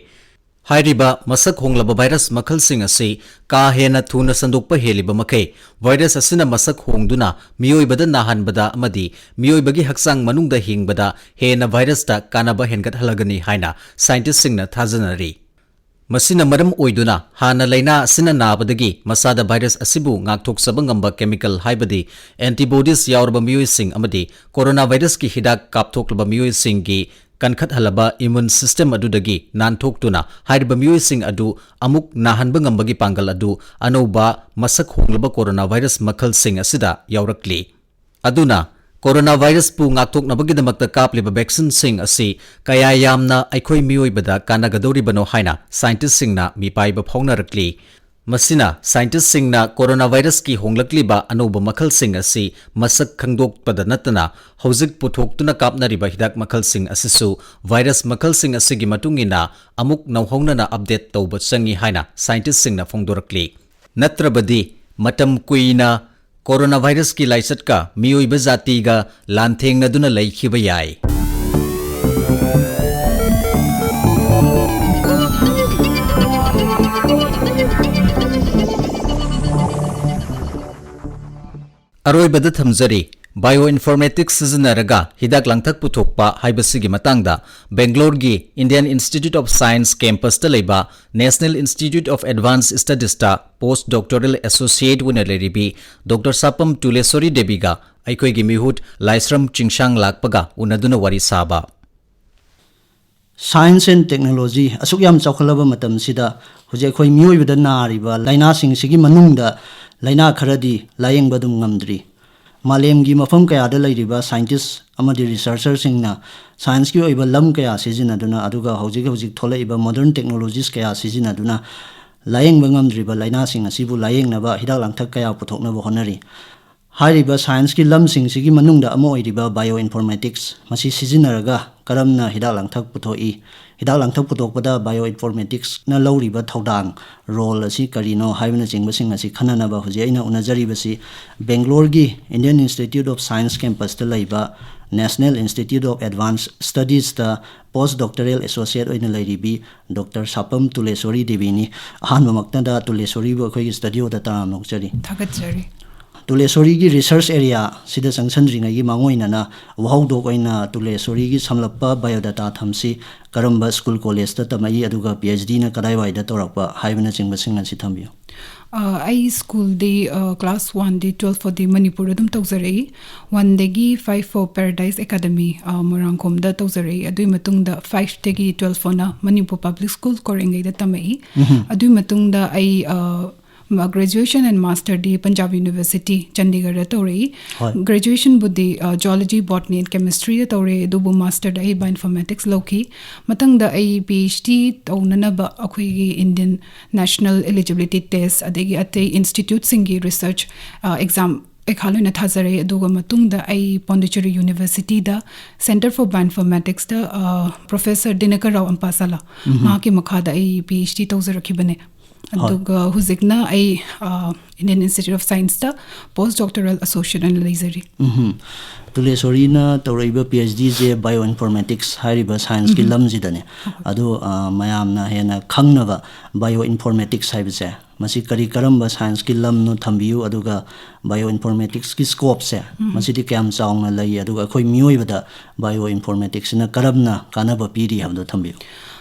ꯍꯥꯏꯔꯤꯕ ꯃꯁꯛ ꯍꯣꯡꯂꯕ ꯚꯥꯏꯔꯁ ꯃꯈꯜꯁꯤꯡ ꯑꯁꯤ ꯀꯥ ꯍꯦꯟꯅ ꯊꯨꯅ ꯁꯟꯗꯣꯛꯄ ꯍꯦꯜꯂꯤꯕ ꯃꯈꯩ, ꯚꯥꯏꯔꯁ ꯑꯁꯤꯅ ꯃꯁꯛ ꯍꯣꯡꯗꯨꯅ ꯃꯤꯑꯣꯏꯕꯗ ꯅꯥꯍꯟꯕꯗ ꯑꯃꯗꯤ ꯃꯤꯑꯣꯏꯕꯒꯤ ꯍꯛꯆꯥꯡ ꯃꯅꯨꯡꯗ ꯍꯤꯡꯕꯗ ꯍꯦꯟꯅ ꯚꯥꯏꯔꯁꯇ ꯀꯥꯟꯅꯕ ꯍꯦꯟꯒꯠꯍꯜꯂꯒꯅꯤ ꯍꯥꯏꯅ ꯁꯥꯏꯟꯇꯤꯁꯁꯤꯡꯅ ꯊꯥꯖꯅꯔꯤ꯫ ꯃꯁꯤꯅ ꯃꯔꯝ ꯑꯣꯏꯗꯨꯅ ꯍꯥꯟꯅ ꯂꯥꯏꯅꯥ ꯑꯁꯤꯅ ꯅꯥꯕꯗꯒꯤ ꯃꯁꯥꯗ ꯚꯥꯏꯔꯁ ꯑꯁꯤꯕꯨ ꯉꯥꯛꯊꯣꯛꯆꯕ ꯉꯝꯕ ꯀꯦꯃꯤꯀꯦꯜ, ꯍꯥꯏꯕꯗꯤ ꯑꯦꯟꯇꯤꯕꯣꯗꯤꯁ ꯌꯥꯎꯔꯕ ꯃꯤꯑꯣꯏꯁꯤꯡ ꯑꯃꯗꯤ ꯀꯣꯔꯣꯅꯥ ꯚꯥꯏꯔꯁꯀꯤ ꯍꯤꯗꯥꯛ ꯀꯥꯞꯊꯣꯛꯂꯕ ꯃꯤꯑꯣꯏꯁꯤꯡꯒꯤ ꯀꯟꯈꯠꯍꯜꯂꯕ ꯏꯃ꯭ꯌꯨꯟ ꯁꯤꯁꯇꯦꯝ ꯑꯗꯨꯗꯒꯤ ꯅꯥꯟꯊꯣꯛꯇꯨꯅ ꯍꯥꯏꯔꯤꯕ ꯃꯤꯑꯣꯏꯁꯤꯡ ꯑꯗꯨ ꯑꯃꯨꯛ ꯅꯥꯍꯟꯕ ꯉꯝꯕꯒꯤ ꯄꯥꯡꯒꯜ ꯑꯗꯨ ꯑꯅꯧꯕ ꯃꯁꯛ ꯍꯣꯡꯂꯕ ꯀꯣꯔꯣꯅꯥ ꯚꯥꯏꯔꯁ ꯃꯈꯜꯁꯤꯡ ꯑꯁꯤꯗ ꯌꯥꯎꯔꯛꯂꯤ꯫ ꯑꯗꯨꯅ ꯀꯣꯔꯣꯅꯥ ꯚꯥꯏꯔꯁꯄꯨ ꯉꯥꯛꯊꯣꯛꯅꯕꯒꯤꯗꯃꯛꯇ ꯀꯥꯞꯂꯤꯕ ꯚꯦꯛꯁꯤꯟꯁꯤꯡ ꯑꯁꯤ ꯀꯌꯥ ꯌꯥꯝꯅ ꯑꯩꯈꯣꯏ ꯃꯤꯑꯣꯏꯕꯗ ꯀꯥꯟꯅꯒꯗꯧꯔꯤꯕꯅꯣ ꯍꯥꯏꯅ ꯁꯥꯏꯟꯇꯤꯁꯁꯤꯡꯅ ꯃꯤꯄꯥꯏꯕ ꯐꯥꯎꯅꯔꯛꯂꯤ꯫ ꯃꯁꯤꯅ ꯁꯥꯏꯟꯇꯤꯁꯁꯤꯡꯅ ꯀꯣꯔꯣꯅꯥ ꯚꯥꯏꯔꯁꯀꯤ ꯍꯣꯡꯂꯛꯂꯤꯕ ꯑꯅꯧꯕ ꯃꯈꯜꯁꯤꯡ ꯑꯁꯤ ꯃꯁꯛ ꯈꯪꯗꯣꯛꯄꯗ ꯅꯠꯇꯅ ꯍꯧꯖꯤꯛ ꯄꯨꯊꯣꯛꯇꯨꯅ ꯀꯥꯞꯅꯔꯤꯕ ꯍꯤꯗꯥꯛ ꯃꯈꯜꯁꯤꯡ ꯑꯁꯤꯁꯨ ꯚꯥꯏꯔꯁ ꯃꯈꯜꯁꯤꯡ ꯑꯁꯤꯒꯤ ꯃꯇꯨꯡ ꯏꯟꯅ ꯑꯃꯨꯛ ꯅꯧꯍꯧꯅꯅ ꯑꯞꯗꯦꯠ ꯇꯧꯕ ꯆꯪꯏ ꯍꯥꯏꯅ ꯁꯥꯏꯟꯇꯤꯁꯁꯤꯡꯅ ꯐꯣꯡꯗꯣꯔꯛꯂꯤ꯫ ꯅꯠꯇ꯭ꯔꯕꯗꯤ ꯃꯇꯝ ꯀꯨꯏꯅ ꯀꯣꯔꯣꯅꯥ ꯚꯥꯏꯔꯁꯀꯤ ꯂꯥꯏꯆꯠꯀ ꯃꯤꯑꯣꯏꯕ ꯖꯥꯇꯤꯒ ꯂꯥꯟꯊꯦꯡꯅꯗꯨꯅ ꯂꯩꯈꯤꯕ ꯌꯥꯏ꯫ ꯑꯔꯣꯏꯕꯗ ꯊꯝꯖꯔꯤ, ꯕꯥꯏꯑꯣ ꯏꯟꯐꯣꯔꯃꯦꯇꯤꯛꯁ ꯁꯤꯖꯤꯟꯅꯔꯒ ꯍꯤꯗꯥꯛ ꯂꯥꯡꯊꯛ ꯄꯨꯊꯣꯛꯄ ꯍꯥꯏꯕꯁꯤꯒꯤ ꯃꯇꯥꯡꯗ ꯕꯦꯡꯒ꯭ꯂꯣꯔꯒꯤ Indian Institute of Science ꯀꯦꯝꯄꯁꯇ ꯂꯩꯕ National Institute of Advanced Studiesꯇ post doctoral associate ꯑꯣꯏꯅ ꯂꯩꯔꯤꯕꯤ ꯗꯣꯛꯇꯔ ꯁꯥꯄꯝ ꯇꯨꯂꯦꯁꯣꯔꯤ ꯗꯦꯕꯤꯒ ꯑꯩꯈꯣꯏꯒꯤ ꯃꯤꯍꯨꯠ ꯂꯥꯏꯁ꯭ꯔꯝ ꯆꯤꯡꯁꯥꯡ ꯂꯥꯛꯄꯒ ꯎꯅꯗꯨꯅ ꯋꯥꯔꯤ ꯁꯥꯕ꯫ Science and technology ꯑꯁꯨꯛ ꯌꯥꯝ ꯆꯥꯎꯈꯠꯂꯕ ꯃꯇꯝꯁꯤꯗ ꯍꯧꯖꯤꯛ ꯑꯩꯈꯣꯏ ꯃꯤꯑꯣꯏꯕꯗ ꯅꯥꯔꯤꯕ ꯂꯥꯏꯅꯥꯁꯤꯡꯁꯤꯒꯤ ꯃꯅꯨꯡꯗ ꯂꯥꯏꯅꯥ ꯈꯔꯗꯤ ꯂꯥꯌꯦꯡꯕ ꯑꯗꯨꯝ ꯉꯝꯗ꯭ꯔꯤ꯫ ꯃꯥꯂꯦꯝꯒꯤ ꯃꯐꯝ ꯀꯌꯥꯗ ꯂꯩꯔꯤꯕ ꯁꯥꯏꯟꯇꯤꯁ ꯑꯃꯗꯤ ꯔꯤꯁꯔꯆꯔꯁꯤꯡꯅ ꯁꯥꯏꯟꯁꯀꯤ ꯑꯣꯏꯕ ꯂꯝ ꯀꯌꯥ ꯁꯤꯖꯤꯟꯅꯗꯨꯅ, ꯑꯗꯨꯒ ꯍꯧꯖꯤꯛ ꯍꯧꯖꯤꯛ ꯊꯣꯛꯂꯛꯏꯕ ꯃꯣꯗꯔꯟ ꯇꯦꯛꯅꯣꯂꯣꯖꯤꯁ ꯀꯌꯥ ꯁꯤꯖꯤꯟꯅꯗꯨꯅ ꯂꯥꯌꯦꯡꯕ ꯉꯝꯗ꯭ꯔꯤꯕ ꯂꯥꯏꯅꯥꯁꯤꯡ ꯑꯁꯤꯕꯨ ꯂꯥꯌꯦꯡꯅꯕ ꯍꯤꯗꯥꯛ ꯂꯥꯡꯊꯛ ꯀꯌꯥ ꯄꯨꯊꯣꯛꯅꯕ ꯍꯣꯠꯅꯔꯤ꯫ ꯍꯥꯏꯔꯤꯕ ꯁꯥꯏꯟꯁꯀꯤ ꯂꯝꯁꯤꯡꯁꯤꯒꯤ ꯃꯅꯨꯡꯗ ꯑꯃ ꯑꯣꯏꯔꯤꯕ bio informatics, ꯃꯁꯤ ꯁꯤꯖꯤꯟꯅꯔꯒ ꯀꯔꯝꯅ ꯍꯤꯗꯥꯛ ꯂꯥꯡꯊꯛ ꯄꯨꯊꯣꯛꯏ, ꯍꯤꯗꯥꯛ ꯂꯥꯡꯊꯛ ꯄꯨꯊꯣꯛꯄꯗ bio informaticsꯅ ꯂꯧꯔꯤꯕ ꯊꯧꯗꯥꯡ, role ꯑꯁꯤ ꯀꯔꯤꯅꯣ ꯍꯥꯏꯕꯅꯆꯤꯡꯕꯁꯤꯡ ꯑꯁꯤ ꯈꯟꯅꯅꯕ ꯍꯧꯖꯤꯛ ꯑꯩꯅ ꯎꯅꯖꯔꯤꯕꯁꯤ ꯕꯦꯡꯒ꯭ꯂꯣꯔꯒꯤ Indian Institute of Science campusꯇ ꯂꯩꯕ National Institute of Advanced Studiesꯇ post doctoral associate ꯑꯣꯏꯅ ꯂꯩꯔꯤꯕꯤ ꯗꯣꯛꯇꯔ ꯁꯥꯄꯝ ꯇꯨꯂꯦꯁꯣꯔꯤ ꯗꯦꯕꯤꯅꯤ꯫ ꯑꯍꯥꯟꯕꯃꯛꯇꯗ ꯇꯨꯂꯦꯁꯣꯔꯤꯕꯨ ꯑꯩꯈꯣꯏꯒꯤ studioꯗ ꯇꯔꯥꯝꯅ ꯑꯣꯛꯆꯔꯤ꯫ ꯊꯥꯒꯠꯆꯔꯤ꯫ ꯇꯨꯂꯦꯁꯣꯔꯤꯒꯤ research area ꯁꯤꯗ ꯆꯪꯁꯤꯟꯗ꯭ꯔꯤꯉꯩꯒꯤ ꯃꯥꯡꯑꯣꯏꯅꯅ ꯋꯥꯍꯧꯗꯣꯛ ꯑꯣꯏꯅ ꯇꯨꯂꯦꯁꯣꯔꯤꯒꯤ ꯁꯝꯂꯞꯄ biodata ꯊꯝꯁꯤ꯫ ꯀꯔꯝꯕ school collegeꯇ ꯇꯝꯃꯛꯏ, ꯑꯗꯨꯒ PhDꯅ ꯀꯗꯥꯏꯋꯥꯏꯗ ꯇꯧꯔꯛꯄ ꯍꯥꯏꯕꯅꯆꯤꯡꯕꯁꯤꯡ ꯑꯁꯤ ꯊꯝꯕꯤꯌꯨ꯫ ꯑ, ꯑꯩ schoolꯗꯤ, ꯑ, class oneꯗꯤ twelve ꯐꯥꯎꯗꯤ ꯃꯅꯤꯄꯨꯔꯗ ꯑꯗꯨꯝ ꯇꯧꯖꯔꯛꯏ꯫ Oneꯗꯒꯤ five ꯐꯥꯎ Paradise Academy, ꯑ, ꯃꯣꯏꯔꯥꯡꯈꯣꯝꯗ ꯇꯧꯖꯔꯛꯏ꯫ ꯑꯗꯨꯒꯤ ꯃꯇꯨꯡꯗ fiveꯇꯒꯤ twelve ꯐꯥꯎꯅ ꯃꯅꯤꯄꯨꯔ Public School ꯀꯣꯔꯦꯡꯒꯩꯗ ꯇꯝꯃꯛꯏ꯫ ꯑꯗꯨꯒꯤ ꯃꯇꯨꯡꯗ ꯑꯩ, ꯑ, ꯃ-, graduation and masterꯗꯤ Punjab University, ꯆꯟꯗꯤꯒꯔꯗ ꯇꯧꯔꯛꯏ꯫ ꯍꯣꯏ꯫ Graduationꯕꯨꯗꯤ, ꯑ, Zoology, Botany and Chemistryꯗ ꯇꯧꯔꯦ, ꯑꯗꯨꯕꯨ masterꯗ ꯑꯩ Bioinformatics ꯂꯧꯈꯤ꯫ ꯃꯊꯪꯗ ꯑꯩ PhD ꯇꯧꯅꯅꯕ ꯑꯩꯈꯣꯏꯒꯤ Indian National Eligibility Test ꯑꯗꯒꯤ ꯑꯇꯩ instituteꯁꯤꯡꯒꯤ research, ꯑ, exam ꯄꯩꯈꯥ ꯂꯣꯏꯅ ꯊꯥꯖꯔꯦ꯫ ꯑꯗꯨꯒ ꯃꯇꯨꯡꯗ ꯑꯩ Pondicherry Universityꯗ Center for Bioinformaticsꯇ, ꯑ, Professor ꯗꯤꯅꯀꯔ ꯔꯥꯎ ꯑꯝꯄꯥꯁꯥꯂꯥ, ꯃꯍꯥꯛꯀꯤ ꯃꯈꯥꯗ ꯑꯩ PhD ꯇꯧꯖꯔꯛꯈꯤꯕꯅꯦ꯫ ꯑꯗꯨꯒ ꯍꯧꯖꯤꯛꯅ ꯑꯩ, ꯑ, Indian Institute of Scienceꯇ post doctoral associate ꯑꯣꯏꯅ ꯂꯩꯖꯔꯤ꯫ ꯎꯝꯍꯨꯝ꯫ ꯇꯨꯂꯦꯁꯣꯔꯤꯅ ꯇꯧꯔꯛꯏꯕ PhDꯁꯦ Bioinformatics ꯍꯥꯏꯔꯤꯕ scienceꯀꯤ ꯂꯝꯁꯤꯗꯅꯦ꯫ ꯑꯗꯣ, ꯑ, ꯃꯌꯥꯝꯅ ꯍꯦꯟꯅ ꯈꯪꯅꯕ Bioinformatics ꯍꯥꯏꯕꯁꯦ, ꯃꯁꯤ ꯀꯔꯤ ꯀꯔꯝꯕ scienceꯀꯤ ꯂꯝꯅꯣ ꯊꯝꯕꯤꯌꯨ, ꯑꯗꯨꯒ Bioinformaticsꯀꯤ scopeꯁꯦ, ꯃꯁꯤꯗꯤ ꯀꯌꯥꯝ ꯆꯥꯎꯅ ꯂꯩ, ꯑꯗꯨꯒ ꯑꯩꯈꯣꯏ ꯃꯤꯑꯣꯏꯕꯗ Bioinformaticsꯅ ꯀꯔꯝꯅ ꯀꯥꯟꯅꯕ ꯄꯤꯔꯤ ꯍꯥꯏꯕꯗꯣ ꯊꯝꯕꯤꯌꯨ꯫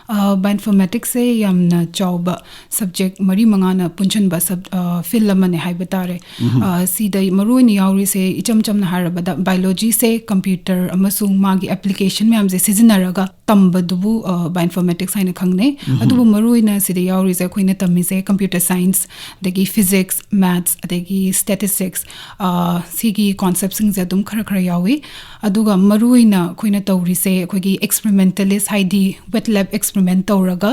ꯑ, Bioinformaticsꯁꯦ ꯌꯥꯝꯅ ꯆꯥꯎꯕ subject ꯃꯔꯤ ꯃꯉꯥꯅ ꯄꯨꯟꯁꯤꯟꯕ sub-, ꯑ, ꯐꯤꯜ ꯑꯃꯅꯦ ꯍꯥꯏꯕ ꯇꯥꯔꯦ꯫ ꯑ, ꯁꯤꯗ ꯃꯔꯨ ꯑꯣꯏꯅ ꯌꯥꯎꯔꯤꯁꯦ, ꯏꯆꯝ ꯆꯝꯅ ꯍꯥꯏꯔꯕꯗ, ꯕꯥꯏꯑꯣꯂꯣꯖꯤꯁꯦ ꯀꯝꯄ꯭ꯌꯨꯇꯔ ꯑꯃꯁꯨꯡ ꯃꯥꯒꯤ ꯑꯦꯄ꯭ꯂꯤꯀꯦꯁꯟ ꯃꯌꯥꯝꯁꯦ ꯁꯤꯖꯤꯟꯅꯔꯒ ꯇꯝꯕꯗꯨꯕꯨ, ꯑ, ꯕꯥꯏꯑꯣꯏꯟꯐꯣꯔꯃꯦꯇꯤꯛꯁ ꯍꯥꯏꯅ ꯈꯪꯅꯩ꯫ ꯑꯗꯨꯕꯨ ꯃꯔꯨ ꯑꯣꯏꯅ ꯁꯤꯗ ꯌꯥꯎꯔꯤꯁꯦ ꯑꯩꯈꯣꯏꯅ ꯇꯝꯃꯤꯁꯦ ꯀꯝꯄ꯭ꯌꯨꯇꯔ ꯁꯥꯏꯟꯁ, ꯑꯗꯒꯤ ꯐꯤꯖꯤꯛꯁ, ꯃꯦꯠꯁ, ꯑꯗꯒꯤ ꯁ꯭ꯇꯦꯇꯤꯁꯇꯤꯛꯁ, ꯑ, ꯁꯤꯒꯤ ꯀꯣꯟꯁꯦꯞꯁꯤꯡꯁꯦ ꯑꯗꯨꯝ ꯈꯔ ꯈꯔ ꯌꯥꯎꯏ꯫ ꯑꯗꯨꯒ ꯃꯔꯨ ꯑꯣꯏꯅ ꯑꯩꯈꯣꯏꯅ ꯇꯧꯔꯤꯁꯦ, ꯑꯩꯈꯣꯏꯒꯤ ꯑꯦꯛꯁꯄꯦꯔꯤꯃꯦꯟꯇꯦꯂꯤꯁ, ꯍꯥꯏꯗꯤ ꯋꯦꯠ ꯂꯦꯕ ꯑꯦꯛꯁꯄꯦꯔꯤꯃꯦꯟ ꯇꯧꯔꯒ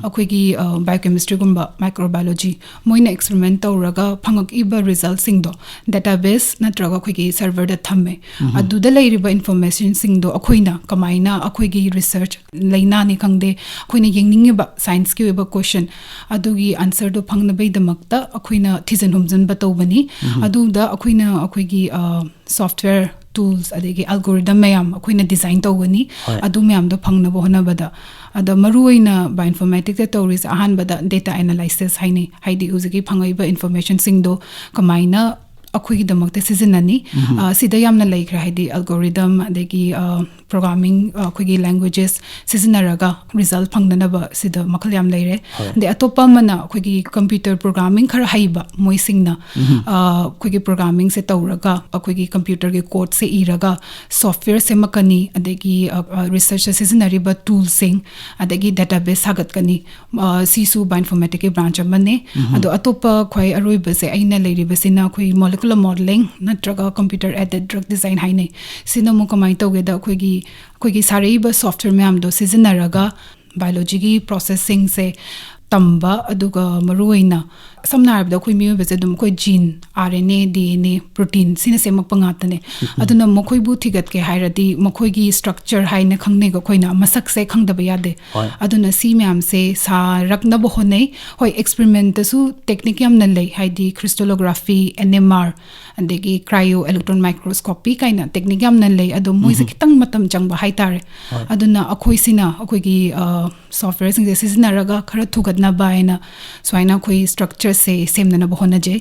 ꯑꯩꯈꯣꯏꯒꯤ, ꯑ, ꯕꯥꯏꯑꯣꯀꯦꯃꯤꯁꯇ꯭ꯔꯤꯒꯨꯝꯕ, ꯃꯥꯏꯀ꯭ꯔꯣꯕꯥꯏꯑꯣꯂꯣꯖꯤ, ꯃꯣꯏꯅ ꯑꯦꯛꯁꯄꯦꯔꯤꯃꯦꯟ ꯇꯧꯔꯒ ꯐꯪꯉꯛꯏꯕ ꯔꯤꯖꯜꯠꯁꯤꯡꯗꯣ ꯗꯦꯇꯥꯕꯦꯁ ꯅꯠꯇ꯭ꯔꯒ ꯑꯩꯈꯣꯏꯒꯤ ꯁꯔꯚꯔꯗ ꯊꯝꯃꯦ꯫ ꯑꯗꯨꯗ ꯂꯩꯔꯤꯕ ꯏꯟꯐꯣꯔꯃꯦꯁꯟꯁꯤꯡꯗꯣ ꯑꯩꯈꯣꯏꯅ ꯀꯃꯥꯏꯅ ꯑꯩꯈꯣꯏꯒꯤ ꯔꯤꯁꯔꯆ, ꯂꯥꯏꯅꯥꯅꯤ ꯈꯪꯗꯦ, ꯑꯩꯈꯣꯏꯅ ꯌꯦꯡꯅꯤꯡꯉꯤꯕ ꯁꯥꯏꯟꯁꯀꯤ ꯑꯣꯏꯕ ꯀꯣꯏꯁꯟ, ꯑꯗꯨꯒꯤ ꯑꯟꯁꯔꯗꯣ ꯐꯪꯅꯕꯒꯤꯗꯃꯛꯇ ꯑꯩꯈꯣꯏꯅ ꯊꯤꯖꯤꯟ ꯍꯨꯝꯖꯤꯟꯕ ꯇꯧꯕꯅꯤ꯫ ꯑꯗꯨꯗ ꯑꯩꯈꯣꯏꯅ ꯑꯩꯈꯣꯏꯒꯤ, ꯑ, ꯁꯣꯐꯋꯦꯌꯔ ꯇꯨꯜꯁ, ꯑꯗꯒꯤ ꯑꯦꯜꯒꯣꯔꯤꯗꯝ ꯃꯌꯥꯝ ꯑꯩꯈꯣꯏꯅ ꯗꯤꯖꯥꯏꯟ ꯇꯧꯒꯅꯤ꯫ ꯑꯗꯨ ꯃꯌꯥꯝꯗꯣ ꯐꯪꯅꯕ ꯍꯣꯠꯅꯕꯗ, ꯑꯗ ꯃꯔꯨ ꯑꯣꯏꯅ ꯕꯥꯏꯑꯣꯏꯟꯐꯣꯔꯃꯦꯇꯤꯛꯁꯇ ꯇꯧꯔꯤꯁꯦ ꯑꯍꯥꯟꯕꯗ ꯗꯦꯇꯥ ꯑꯦꯅꯥꯂꯥꯏꯁꯤꯁ ꯍꯥꯏꯅꯩ, ꯍꯥꯏꯗꯤ ꯍꯧꯖꯤꯛꯀꯤ ꯐꯪꯉꯛꯏꯕ ꯏꯟꯐꯣꯔꯃꯦꯁꯟꯁꯤꯡꯗꯣ ꯀꯃꯥꯏꯅ ꯑꯩꯈꯣꯏꯒꯤꯗꯃꯛꯇ ꯁꯤꯖꯤꯟꯅꯅꯤ꯫ ꯑ, ꯁꯤꯗ ꯌꯥꯝꯅ ꯂꯩꯈ꯭ꯔꯦ, ꯍꯥꯏꯗꯤ ꯑꯦꯜꯒꯣꯔꯤꯗꯝ, ꯑꯗꯒꯤ, ꯑ, ꯄ꯭ꯔꯣꯒ꯭ꯔꯥꯃꯤꯡ, ꯑ, ꯑꯩꯈꯣꯏꯒꯤ ꯂꯦꯡꯒ꯭ꯋꯦꯖꯦꯁ ꯁꯤꯖꯤꯟꯅꯔꯒ ꯔꯤꯖꯜꯠ ꯐꯪꯅꯅꯕ ꯁꯤꯗ ꯃꯈꯜ ꯌꯥꯝ ꯂꯩꯔꯦ꯫ ꯑꯗꯩ ꯑꯇꯣꯞꯄ ꯑꯃꯅ ꯑꯩꯈꯣꯏꯒꯤ ꯀꯝꯄ꯭ꯌꯨꯇꯔ ꯄ꯭ꯔꯣꯒ꯭ꯔꯥꯃꯤꯡ ꯈꯔ ꯍꯩꯕ ꯃꯣꯏꯁꯤꯡꯅ, ꯑ, ꯑꯩꯈꯣꯏꯒꯤ ꯄ꯭ꯔꯣꯒ꯭ꯔꯥꯃꯤꯡꯁꯦ ꯇꯧꯔꯒ ꯑꯩꯈꯣꯏꯒꯤ ꯀꯝꯄ꯭ꯌꯨꯇꯔꯒꯤ ꯀꯣꯗꯁꯦ ꯏꯔꯒ ꯁꯣꯐꯋꯦꯌꯔ ꯁꯦꯝꯃꯛꯀꯅꯤ, ꯑꯗꯒꯤ, ꯑ, ꯑ, ꯔꯤꯁꯔꯆꯇ ꯁꯤꯖꯤꯟꯅꯔꯤꯕ ꯇꯨꯜꯁꯤꯡ, ꯑꯗꯒꯤ ꯗꯦꯇꯥꯕꯦꯁ ꯁꯥꯒꯠꯀꯅꯤ꯫ ꯑ, ꯁꯤꯁꯨ ꯕꯥꯏꯑꯣꯏꯟꯐꯣꯔꯃꯦꯇꯤꯛꯀꯤ ꯕ꯭ꯔꯥꯟꯆ ꯑꯃꯅꯤ꯫ ꯑꯗꯣ ꯑꯇꯣꯞꯄ ꯈ꯭ꯋꯥꯏ ꯑꯔꯣꯏꯕꯁꯦ ꯑꯩꯅ ꯂꯩꯔꯤꯕꯁꯤꯅ ꯑꯩꯈꯣꯏ ꯃꯣꯂꯤꯀꯨꯂꯔ ꯃꯣꯗꯦꯂꯤꯡ ꯅꯠꯇ꯭ꯔꯒ ꯀꯝꯄ꯭ꯌꯨꯇꯔ ꯑꯦꯗꯦꯗ ꯗ꯭ꯔꯒ ꯗꯤꯖꯥꯏꯟ ꯍꯥꯏꯅꯩ꯫ ꯁꯤꯅ ꯑꯃꯨꯛ ꯀꯃꯥꯏꯅ ꯇꯧꯒꯦꯗ, ꯑꯩꯈꯣꯏꯒꯤ, ꯑꯩꯈꯣꯏꯒꯤ ꯁꯥꯔꯛꯏꯕ ꯁꯣꯐꯋꯦꯌꯔ ꯃꯌꯥꯝꯗꯣ ꯁꯤꯖꯤꯟꯅꯔꯒ ꯕꯥꯏꯑꯣꯂꯣꯖꯤꯒꯤ ꯄ꯭ꯔꯣꯁꯦꯁꯁꯤꯡꯁꯦ ꯇꯝꯕ, ꯑꯗꯨꯒ ꯃꯔꯨꯑꯣꯏꯅ ꯁꯝꯅ ꯍꯥꯏꯔꯕꯗ ꯑꯩꯈꯣꯏ ꯃꯤꯑꯣꯏꯕꯁꯦ ꯑꯗꯨꯝ ꯑꯩꯈꯣꯏ gene, R N A, D N A, protein, ꯁꯤꯅ ꯁꯦꯝꯃꯛꯄ ꯉꯥꯛꯇꯅꯦ꯫ ꯑꯗꯨꯅ ꯃꯈꯣꯏꯕꯨ ꯊꯤꯒꯠꯀꯦ ꯍꯥꯏꯔꯗꯤ ꯃꯈꯣꯏꯒꯤ ꯁ꯭ꯇ꯭ꯔꯛꯆꯔ ꯍꯥꯏꯅ ꯈꯪꯅꯩꯀꯣ ꯑꯩꯈꯣꯏꯅ, ꯃꯁꯛꯁꯦ ꯈꯪꯗꯕ ꯌꯥꯗꯦ꯫ ꯑꯗꯨꯅ ꯁꯤ ꯃꯌꯥꯝꯁꯦ ꯁꯥꯔꯛꯅꯕ ꯍꯣꯠꯅꯩ꯫ ꯍꯣꯏ, ꯑꯦꯛꯁꯄꯦꯔꯤꯃꯦꯟꯇꯁꯨ ꯇꯦꯛꯅꯤꯛ ꯌꯥꯝꯅ ꯂꯩ, ꯍꯥꯏꯗꯤ ꯈ꯭ꯔꯤꯁꯇꯣꯂꯣꯒ꯭ꯔꯥꯐꯤ, ꯑꯦꯟ ꯑꯦꯝ ꯑꯥꯔ, ꯑꯗꯒꯤ ꯀ꯭ꯔꯥꯏꯑꯣ ꯏꯂꯦꯛꯇ꯭ꯔꯣꯟ ꯃꯥꯏꯀ꯭ꯔꯣꯁꯀꯣꯄꯤ ꯀꯥꯏꯅ ꯇꯦꯛꯅꯤꯛ ꯌꯥꯝꯅ ꯂꯩ꯫ ꯑꯗꯣ ꯃꯣꯏꯁꯦ ꯈꯤꯇꯪ ꯃꯇꯝ ꯆꯪꯕ ꯍꯥꯏꯇꯥꯔꯦ꯫ ꯑꯗꯨꯅ ꯑꯩꯈꯣꯏꯁꯤꯅ ꯑꯩꯈꯣꯏꯒꯤ, ꯑ, ꯁꯣꯐꯋꯦꯌꯔꯁꯤꯡꯁꯦ ꯁꯤꯖꯤꯟꯅꯔꯒ ꯈꯔ ꯊꯨꯒꯠ ꯅꯕ ꯍꯥꯏꯅ ꯁꯨꯃꯥꯏꯅ ꯑꯩꯈꯣꯏ ꯁ꯭ꯇ꯭ꯔꯛꯆꯔꯁꯦ ꯁꯦꯝꯅꯅꯕ ꯍꯣꯠꯅꯖꯩ꯫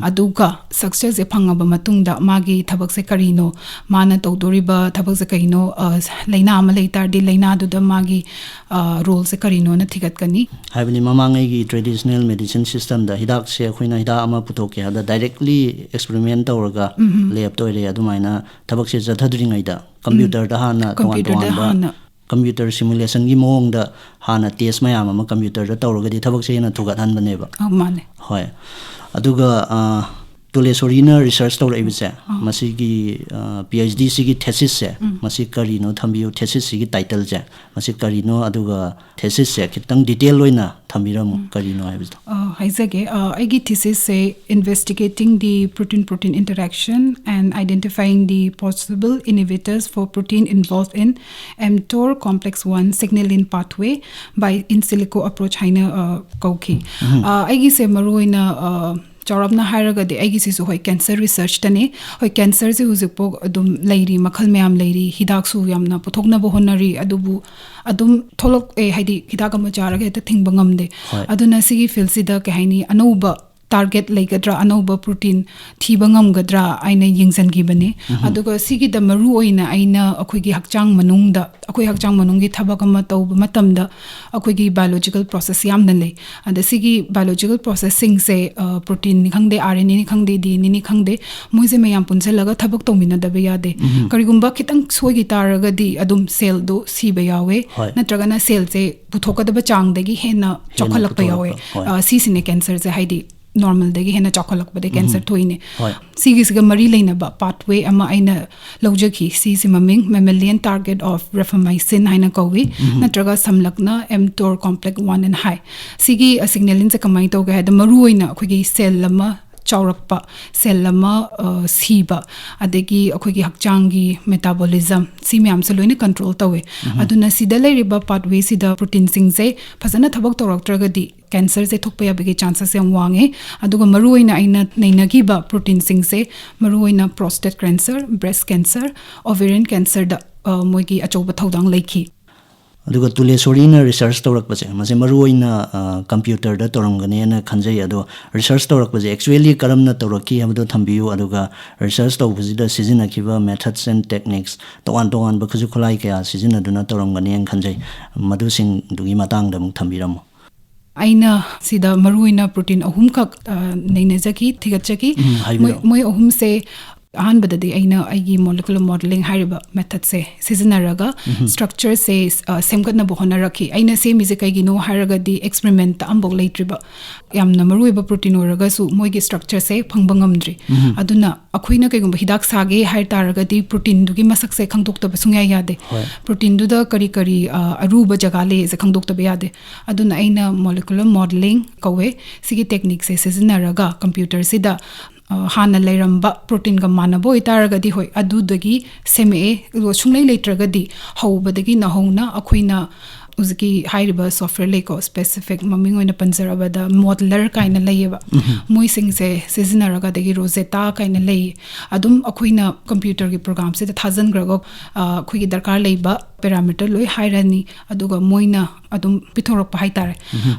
ꯑꯗꯨꯒ ꯁꯛꯁꯦꯁꯁꯦ ꯐꯪꯉꯕ ꯃꯇꯨꯡꯗ ꯃꯥꯒꯤ ꯊꯕꯛꯁꯦ ꯀꯔꯤꯅꯣ, ꯃꯥꯅ ꯇꯧꯗꯣꯔꯤꯕ ꯊꯕꯛꯁꯦ ꯀꯩꯅꯣ, ꯑ, ꯂꯥꯏꯅꯥ ꯑꯃ ꯂꯩ ꯇꯥꯔꯗꯤ ꯂꯥꯏꯅꯥꯗꯨꯗ ꯃꯥꯒꯤ, ꯑ, ꯔꯣꯜꯁꯦ ꯀꯔꯤꯅꯣꯅ ꯊꯤꯒꯠꯀꯅꯤ꯫ ꯍꯥꯏꯕꯗꯤ ꯃꯃꯥꯡꯉꯩꯒꯤ traditional medicine systemꯗ ꯍꯤꯗꯥꯛꯁꯦ ꯑꯩꯈꯣꯏꯅ ꯍꯤꯗꯥꯛ ꯑꯃ ꯄꯨꯊꯣꯛꯀꯦ ꯍꯥꯏꯕꯗ directly experiment ꯇꯧꯔꯒ ꯂꯦꯞꯇ ꯑꯣꯏꯔꯦ, ꯑꯗꯨꯃꯥꯏꯅ ꯊꯕꯛꯁꯦ ꯆꯠꯊꯗ꯭ꯔꯤꯉꯩꯗ ꯀꯝꯄ꯭ꯌꯨꯇꯔꯗ ꯍꯥꯟꯅ ꯇꯣꯉꯥꯟ ꯀꯝꯄ꯭ꯌꯨꯇꯔꯗ ꯇꯣꯉꯥꯟꯕ ꯍꯥꯟꯅ ꯀꯝꯄ꯭ꯌꯨꯇꯔ ꯁꯤꯃꯨꯂꯦꯁꯟꯒꯤ ꯃꯑꯣꯡꯗ ꯍꯥꯟꯅ ꯇꯦꯁ ꯃꯌꯥꯝ ꯑꯃ ꯀꯝꯄ꯭ꯌꯨꯇꯔꯗ ꯇꯧꯔꯒꯗꯤ ꯊꯕꯛꯁꯦ ꯍꯦꯟꯅ ꯊꯨꯒꯠꯍꯟꯕꯅꯦꯕ꯫ ꯑꯧ, ꯃꯥꯅꯦ꯫ ꯍꯣꯏ꯫ ꯑꯗꯨꯒ, ꯑ, ꯇꯨꯂꯦꯁꯣꯔꯤꯅ ꯔꯤꯁꯔꯁ ꯇꯧꯔꯛꯏꯕꯁꯦ, ꯃꯁꯤꯒꯤ, ꯑ, ꯄꯤ ꯑꯩꯆ ꯗꯤ ꯁꯤꯒꯤ ꯊꯦꯁꯤꯁꯁꯦ, ꯃꯁꯤ ꯀꯔꯤꯅꯣ ꯊꯝꯕꯤꯌꯨ, ꯊꯦꯁꯤꯁꯁꯤꯒꯤ ꯇꯥꯏꯇꯜꯁꯦ, ꯃꯁꯤ ꯀꯔꯤꯅꯣ, ꯑꯗꯨꯒ ꯊꯦꯁꯤꯁꯁꯦ ꯈꯤꯇꯪ ꯗꯤꯇꯦꯜ ꯑꯣꯏꯅ ꯊꯝꯕꯤꯔꯝꯃꯨ, ꯀꯔꯤꯅꯣ ꯍꯥꯏꯕꯁꯤꯗꯣ꯫ ꯑ, ꯍꯥꯏꯖꯒꯦ꯫ ꯑ, ꯑꯩꯒꯤ ꯊꯤꯁꯤꯁꯁꯦ investigating the protein-protein interaction and identifying the possible inhibitors for protein involved in mTOR complex one signaling pathway by in silico approach ꯍꯥꯏꯅ, ꯑ, ꯀꯧꯈꯤ꯫ ꯑ, ꯑꯩꯒꯤꯁꯦ ꯃꯔꯨꯑꯣꯏꯅ, ꯑ, ꯆꯥꯎꯔꯞꯅ ꯍꯥꯏꯔꯒꯗꯤ ꯑꯩꯒꯤꯁꯤꯁꯨ, ꯍꯣꯏ, ꯀꯦꯟꯁꯔ ꯔꯤꯁꯔꯁꯇꯅꯤ꯫ ꯍꯣꯏ, ꯀꯦꯟꯁꯔꯁꯤ ꯍꯧꯖꯤꯛꯐꯥꯎ ꯑꯗꯨꯝ ꯂꯩꯔꯤ, ꯃꯈꯜ ꯃꯌꯥꯝ ꯂꯩꯔꯤ, ꯍꯤꯗꯥꯛꯁꯨ ꯌꯥꯝꯅ ꯄꯨꯊꯣꯛꯅꯕ ꯍꯣꯠꯅꯔꯤ, ꯑꯗꯨꯕꯨ ꯑꯗꯨꯝ ꯊꯣꯛꯂꯛꯑꯦ, ꯍꯥꯏꯗꯤ ꯍꯤꯗꯥꯛ ꯑꯃ ꯆꯥꯔꯒ ꯍꯦꯛꯇ ꯊꯤꯡꯕ ꯉꯝꯗꯦ꯫ ꯍꯣꯏ꯫ ꯑꯗꯨꯅ ꯁꯤꯒꯤ ꯐꯤꯜꯁꯤꯗ, ꯀꯩ ꯍꯥꯏꯅꯤ, ꯑꯅꯧꯕ ꯇꯥꯔꯒꯦꯠ ꯂꯩꯒꯗ꯭ꯔꯥ, ꯑꯅꯧꯕ ꯄ꯭ꯔꯣꯇꯤꯟ ꯊꯤꯕ ꯉꯝꯒꯗ꯭ꯔꯥ ꯍꯥꯏꯅ ꯌꯦꯡꯁꯤꯟꯈꯤꯕꯅꯤ꯫ ꯑꯗꯨꯒ ꯁꯤꯒꯤꯗ ꯃꯔꯨ ꯑꯣꯏꯅ ꯑꯩꯅ ꯑꯩꯈꯣꯏꯒꯤ ꯍꯛꯆꯥꯡ ꯃꯅꯨꯡꯗ, ꯑꯩꯈꯣꯏ ꯍꯛꯆꯥꯡ ꯃꯅꯨꯡꯒꯤ ꯊꯕꯛ ꯑꯃ ꯇꯧꯕ ꯃꯇꯝꯗ ꯑꯩꯈꯣꯏꯒꯤ biological process ꯌꯥꯝꯅ ꯂꯩ꯫ ꯑꯗ ꯁꯤꯒꯤ biological processꯁꯤꯡꯁꯦ, ꯑ, ꯄ꯭ꯔꯣꯇꯤꯟꯅꯤ ꯈꯪꯗꯦ, ꯑꯥꯔ ꯑꯦꯟ ꯑꯦꯅꯤ ꯈꯪꯗꯦ, ꯗꯤ ꯑꯦꯟ ꯑꯦꯅꯤ ꯈꯪꯗꯦ, ꯃꯣꯏꯁꯦ ꯃꯌꯥꯝ ꯄꯨꯟꯁꯤꯜꯂꯒ ꯊꯕꯛ ꯇꯧꯃꯤꯟꯅꯗꯕ ꯌꯥꯗꯦ꯫ ꯀꯔꯤꯒꯨꯝꯕ ꯈꯤꯇꯪ ꯁꯣꯏꯈꯤ ꯇꯥꯔꯒꯗꯤ ꯑꯗꯨꯝ ꯁꯦꯜꯗꯣ ꯁꯤꯕ ꯌꯥꯎꯋꯦ, ꯍꯣꯏ꯫ ꯅꯠꯇ꯭ꯔꯒꯅ ꯁꯦꯜꯁꯦ ꯄꯨꯊꯣꯛꯀꯗꯕ ꯆꯥꯡꯗꯒꯤ ꯍꯦꯟꯅ ꯍꯦꯟꯅ ꯆꯥꯎꯈꯠꯂꯛꯄ ꯌꯥꯎꯋꯦ꯫ ꯄꯨꯊꯣꯔꯛꯄ, ꯍꯣꯏ꯫ ꯑ, ꯁꯤꯁꯤꯅꯦ ꯀꯦꯟꯁꯔꯁꯦ, ꯍꯥꯏꯗꯤ ꯅꯣꯔꯃꯦꯜꯗꯒꯤ ꯍꯦꯟꯅ ꯆꯥꯎꯈꯠꯂꯛꯄꯗꯒꯤ ꯀꯦꯟꯁꯔ ꯊꯣꯛꯏꯅꯦ꯫ ꯍꯣꯏ꯫ ꯁꯤꯒꯤꯁꯤꯒ ꯃꯔꯤ ꯂꯩꯅꯕ ꯄꯥꯊꯋꯦ ꯑꯃ ꯑꯩꯅ ꯂꯧꯖꯈꯤ꯫ ꯁꯤꯁꯤ ꯃꯃꯤꯡ mammalian target of rapamycin ꯍꯥꯏꯅ ꯀꯧꯏ, ꯅꯠꯇ꯭ꯔꯒ ꯁꯝꯂꯞꯅ mTOR complex one ꯍꯥꯏꯅ ꯍꯥꯏ꯫ ꯁꯤꯒꯤ, ꯑ, ꯁꯤꯒꯅꯦꯂꯤꯡꯁꯦ ꯀꯃꯥꯏꯅ ꯇꯧꯒꯦ ꯍꯥꯏꯗ, ꯃꯔꯨꯑꯣꯏꯅ ꯑꯩꯈꯣꯏꯒꯤ ꯁꯦꯜ ꯑꯃ ꯆꯥꯎꯔꯛꯄ, ꯁꯦꯜ ꯑꯃ, ꯑ, ꯁꯤꯕ, ꯑꯗꯒꯤ ꯑꯩꯈꯣꯏꯒꯤ ꯍꯛꯆꯥꯡꯒꯤ metabolism, ꯁꯤ ꯃꯌꯥꯝꯁꯦ ꯂꯣꯏꯅ ꯀꯟꯇ꯭ꯔꯣꯜ ꯇꯧꯋꯦ꯫ ꯑꯗꯨꯅ ꯁꯤꯗ ꯂꯩꯔꯤꯕ ꯄꯥꯊꯋꯦꯁꯤꯗ ꯄ꯭ꯔꯣꯇꯤꯟꯁꯤꯡꯁꯦ ꯐꯖꯅ ꯊꯕꯛ ꯇꯧꯔꯛꯇ꯭ꯔꯒꯗꯤ ꯀꯦꯟꯁꯔꯁꯦ ꯊꯣꯛꯄ ꯌꯥꯕꯒꯤ ꯆꯥꯟꯁꯦꯁ ꯌꯥꯝ ꯋꯥꯡꯉꯦ꯫ ꯑꯗꯨꯒ ꯃꯔꯨꯑꯣꯏꯅ ꯑꯩꯅ ꯅꯩꯅꯈꯤꯕ ꯄ꯭ꯔꯣꯇꯤꯟꯁꯤꯡꯁꯦ ꯃꯔꯨꯑꯣꯏꯅ prostate cancer, breast cancer, ovarian cancerꯗ, ꯑ, ꯃꯣꯏꯒꯤ ꯑꯆꯧꯕ ꯊꯧꯗꯥꯡ ꯂꯩꯈꯤ꯫ ꯑꯗꯨꯒ ꯇꯨꯂꯦꯁꯣꯔꯤꯅ ꯔꯤꯁꯔꯁ ꯇꯧꯔꯛꯄꯁꯦ, ꯃꯁꯦ ꯃꯔꯨ ꯑꯣꯏꯅ ꯀꯝꯄ꯭ꯌꯨꯇꯔꯗ ꯇꯧꯔꯝꯒꯅꯦꯅ ꯈꯟꯖꯩ꯫ ꯑꯗꯣ ꯔꯤꯁꯔꯁ ꯇꯧꯔꯛꯄꯁꯦ ꯑꯦꯛꯆꯨꯋꯦꯂꯤ ꯀꯔꯝꯅ ꯇꯧꯔꯛꯈꯤ ꯍꯥꯏꯕꯗꯣ ꯊꯝꯕꯤꯌꯨ꯫ ꯑꯗꯨꯒ ꯔꯤꯁꯔꯁ ꯇꯧꯕꯁꯤꯗ ꯁꯤꯖꯤꯟꯅꯈꯤꯕ methods and techniques, ꯇꯣꯉꯥꯟ ꯇꯣꯉꯥꯟꯕ ꯈꯨꯠꯁꯨ ꯈꯨꯠꯂꯥꯏ ꯀꯌꯥ ꯁꯤꯖꯤꯟꯅꯗꯨꯅ ꯇꯧꯔꯝꯒꯅꯦꯅ ꯈꯟꯖꯩ꯫ ꯃꯗꯨꯁꯤꯡꯗꯨꯒꯤ ꯃꯇꯥꯡꯗ ꯑꯃꯨꯛ ꯊꯝꯕꯤꯔꯝꯃꯨ꯫ ꯑꯩꯅ ꯁꯤꯗ ꯃꯔꯨꯑꯣꯏꯅ ꯄ꯭ꯔꯣꯇꯤꯟ ꯑꯍꯨꯝꯈꯛ ꯅꯩꯅꯖꯈꯤ, ꯊꯤꯒꯠꯆꯈꯤ꯫ ꯎꯝ, ꯍꯥꯏꯕꯤꯔꯣ꯫ ꯃꯣꯏ ꯑꯍꯨꯝꯁꯦ ꯑꯍꯥꯟꯕꯗꯗꯤ ꯑꯩꯅ ꯑꯩꯒꯤ molecular modeling ꯍꯥꯏꯔꯤꯕ methodꯁꯦ ꯁꯤꯖꯤꯟꯅꯔꯒ structureꯁꯦ ꯁꯦꯝꯒꯠꯅꯕ ꯍꯣꯠꯅꯔꯛꯈꯤ꯫ ꯑꯩꯅ ꯁꯦꯝꯃꯤꯁꯦ ꯀꯩꯒꯤꯅꯣ ꯍꯥꯏꯔꯒꯗꯤ experimentꯇ ꯑꯃꯐꯥꯎ ꯂꯩꯇ꯭ꯔꯤꯕ, ꯌꯥꯝꯅ ꯃꯔꯨꯑꯣꯏꯕ ꯄ꯭ꯔꯣꯇꯤꯟ ꯑꯣꯏꯔꯒꯁꯨ ꯃꯣꯏꯒꯤ structureꯁꯦ ꯐꯪꯕ ꯉꯝꯗ꯭ꯔꯤ꯫ ꯑꯗꯨꯅ ꯑꯩꯈꯣꯏꯅ ꯀꯩꯒꯨꯝꯕ ꯍꯤꯗꯥꯛ ꯁꯥꯒꯦ ꯍꯥꯏ ꯇꯥꯔꯒꯗꯤ ꯄ꯭ꯔꯣꯇꯤꯟꯗꯨꯒꯤ ꯃꯁꯛꯁꯦ ꯈꯪꯗꯣꯛꯇꯕ ꯁꯨꯡꯌꯥ ꯌꯥꯗꯦ꯫ ꯍꯣꯏ꯫ ꯄ꯭ꯔꯣꯇꯤꯟꯗꯨꯗ ꯀꯔꯤ ꯀꯔꯤ ꯑꯔꯨꯕ ꯖꯒꯥ ꯂꯩꯁꯦ ꯈꯪꯗꯣꯛꯇꯕ ꯌꯥꯗꯦ꯫ ꯑꯗꯨꯅ ꯑꯩꯅ molecular modeling ꯀꯧꯋꯦ꯫ ꯁꯤꯒꯤ techniqueꯁꯦ ꯁꯤꯖꯤꯟꯅꯔꯒ ꯀꯝꯄ꯭ꯌꯨꯇꯔꯁꯤꯗ ꯍꯥꯟꯅ ꯂꯩꯔꯝꯕ ꯄ꯭ꯔꯣꯇꯤꯟꯒ ꯃꯥꯟꯅꯕ ꯑꯣꯏꯇꯥꯔꯒꯗꯤ ꯍꯣꯏ, ꯑꯗꯨꯗꯒꯤ ꯁꯦꯝꯃꯛꯑꯦ꯫ ꯑꯗꯨꯒ ꯁꯨꯡꯂꯩ ꯂꯩꯇ꯭ꯔꯒꯗꯤ ꯍꯧꯕꯗꯒꯤ ꯅꯧꯍꯧꯅ ꯑꯩꯈꯣꯏꯅ ꯍꯧꯖꯤꯛꯀꯤ ꯍꯥꯏꯔꯤꯕ software ꯂꯩꯀꯣ, specific ꯃꯃꯤꯡ ꯑꯣꯏꯅ ꯄꯟꯖꯔꯕꯗ Modeler ꯀꯥꯏꯅ ꯂꯩꯌꯦꯕ꯫ ꯃꯣꯏꯁꯤꯡꯁꯦ ꯁꯤꯖꯤꯟꯅꯔꯒ, ꯑꯗꯒꯤ Rosetta ꯀꯥꯏꯅ ꯂꯩ꯫ ꯑꯗꯨꯝ ꯑꯩꯈꯣꯏꯅ ꯀꯝꯄ꯭ꯌꯨꯇꯔꯒꯤ programꯁꯤꯗ ꯊꯥꯖꯤꯟꯈ꯭ꯔꯒ ꯑꯩꯈꯣꯏꯒꯤ ꯗꯔꯀꯥꯔ ꯂꯩꯕ parameter ꯂꯣꯏ ꯍꯥꯏꯔꯅꯤ, ꯑꯗꯨꯒ ꯃꯣꯏꯅ ꯑꯗꯨꯝ ꯄꯤꯊꯣꯔꯛꯄ ꯍꯥꯏꯇꯥꯔꯦ꯫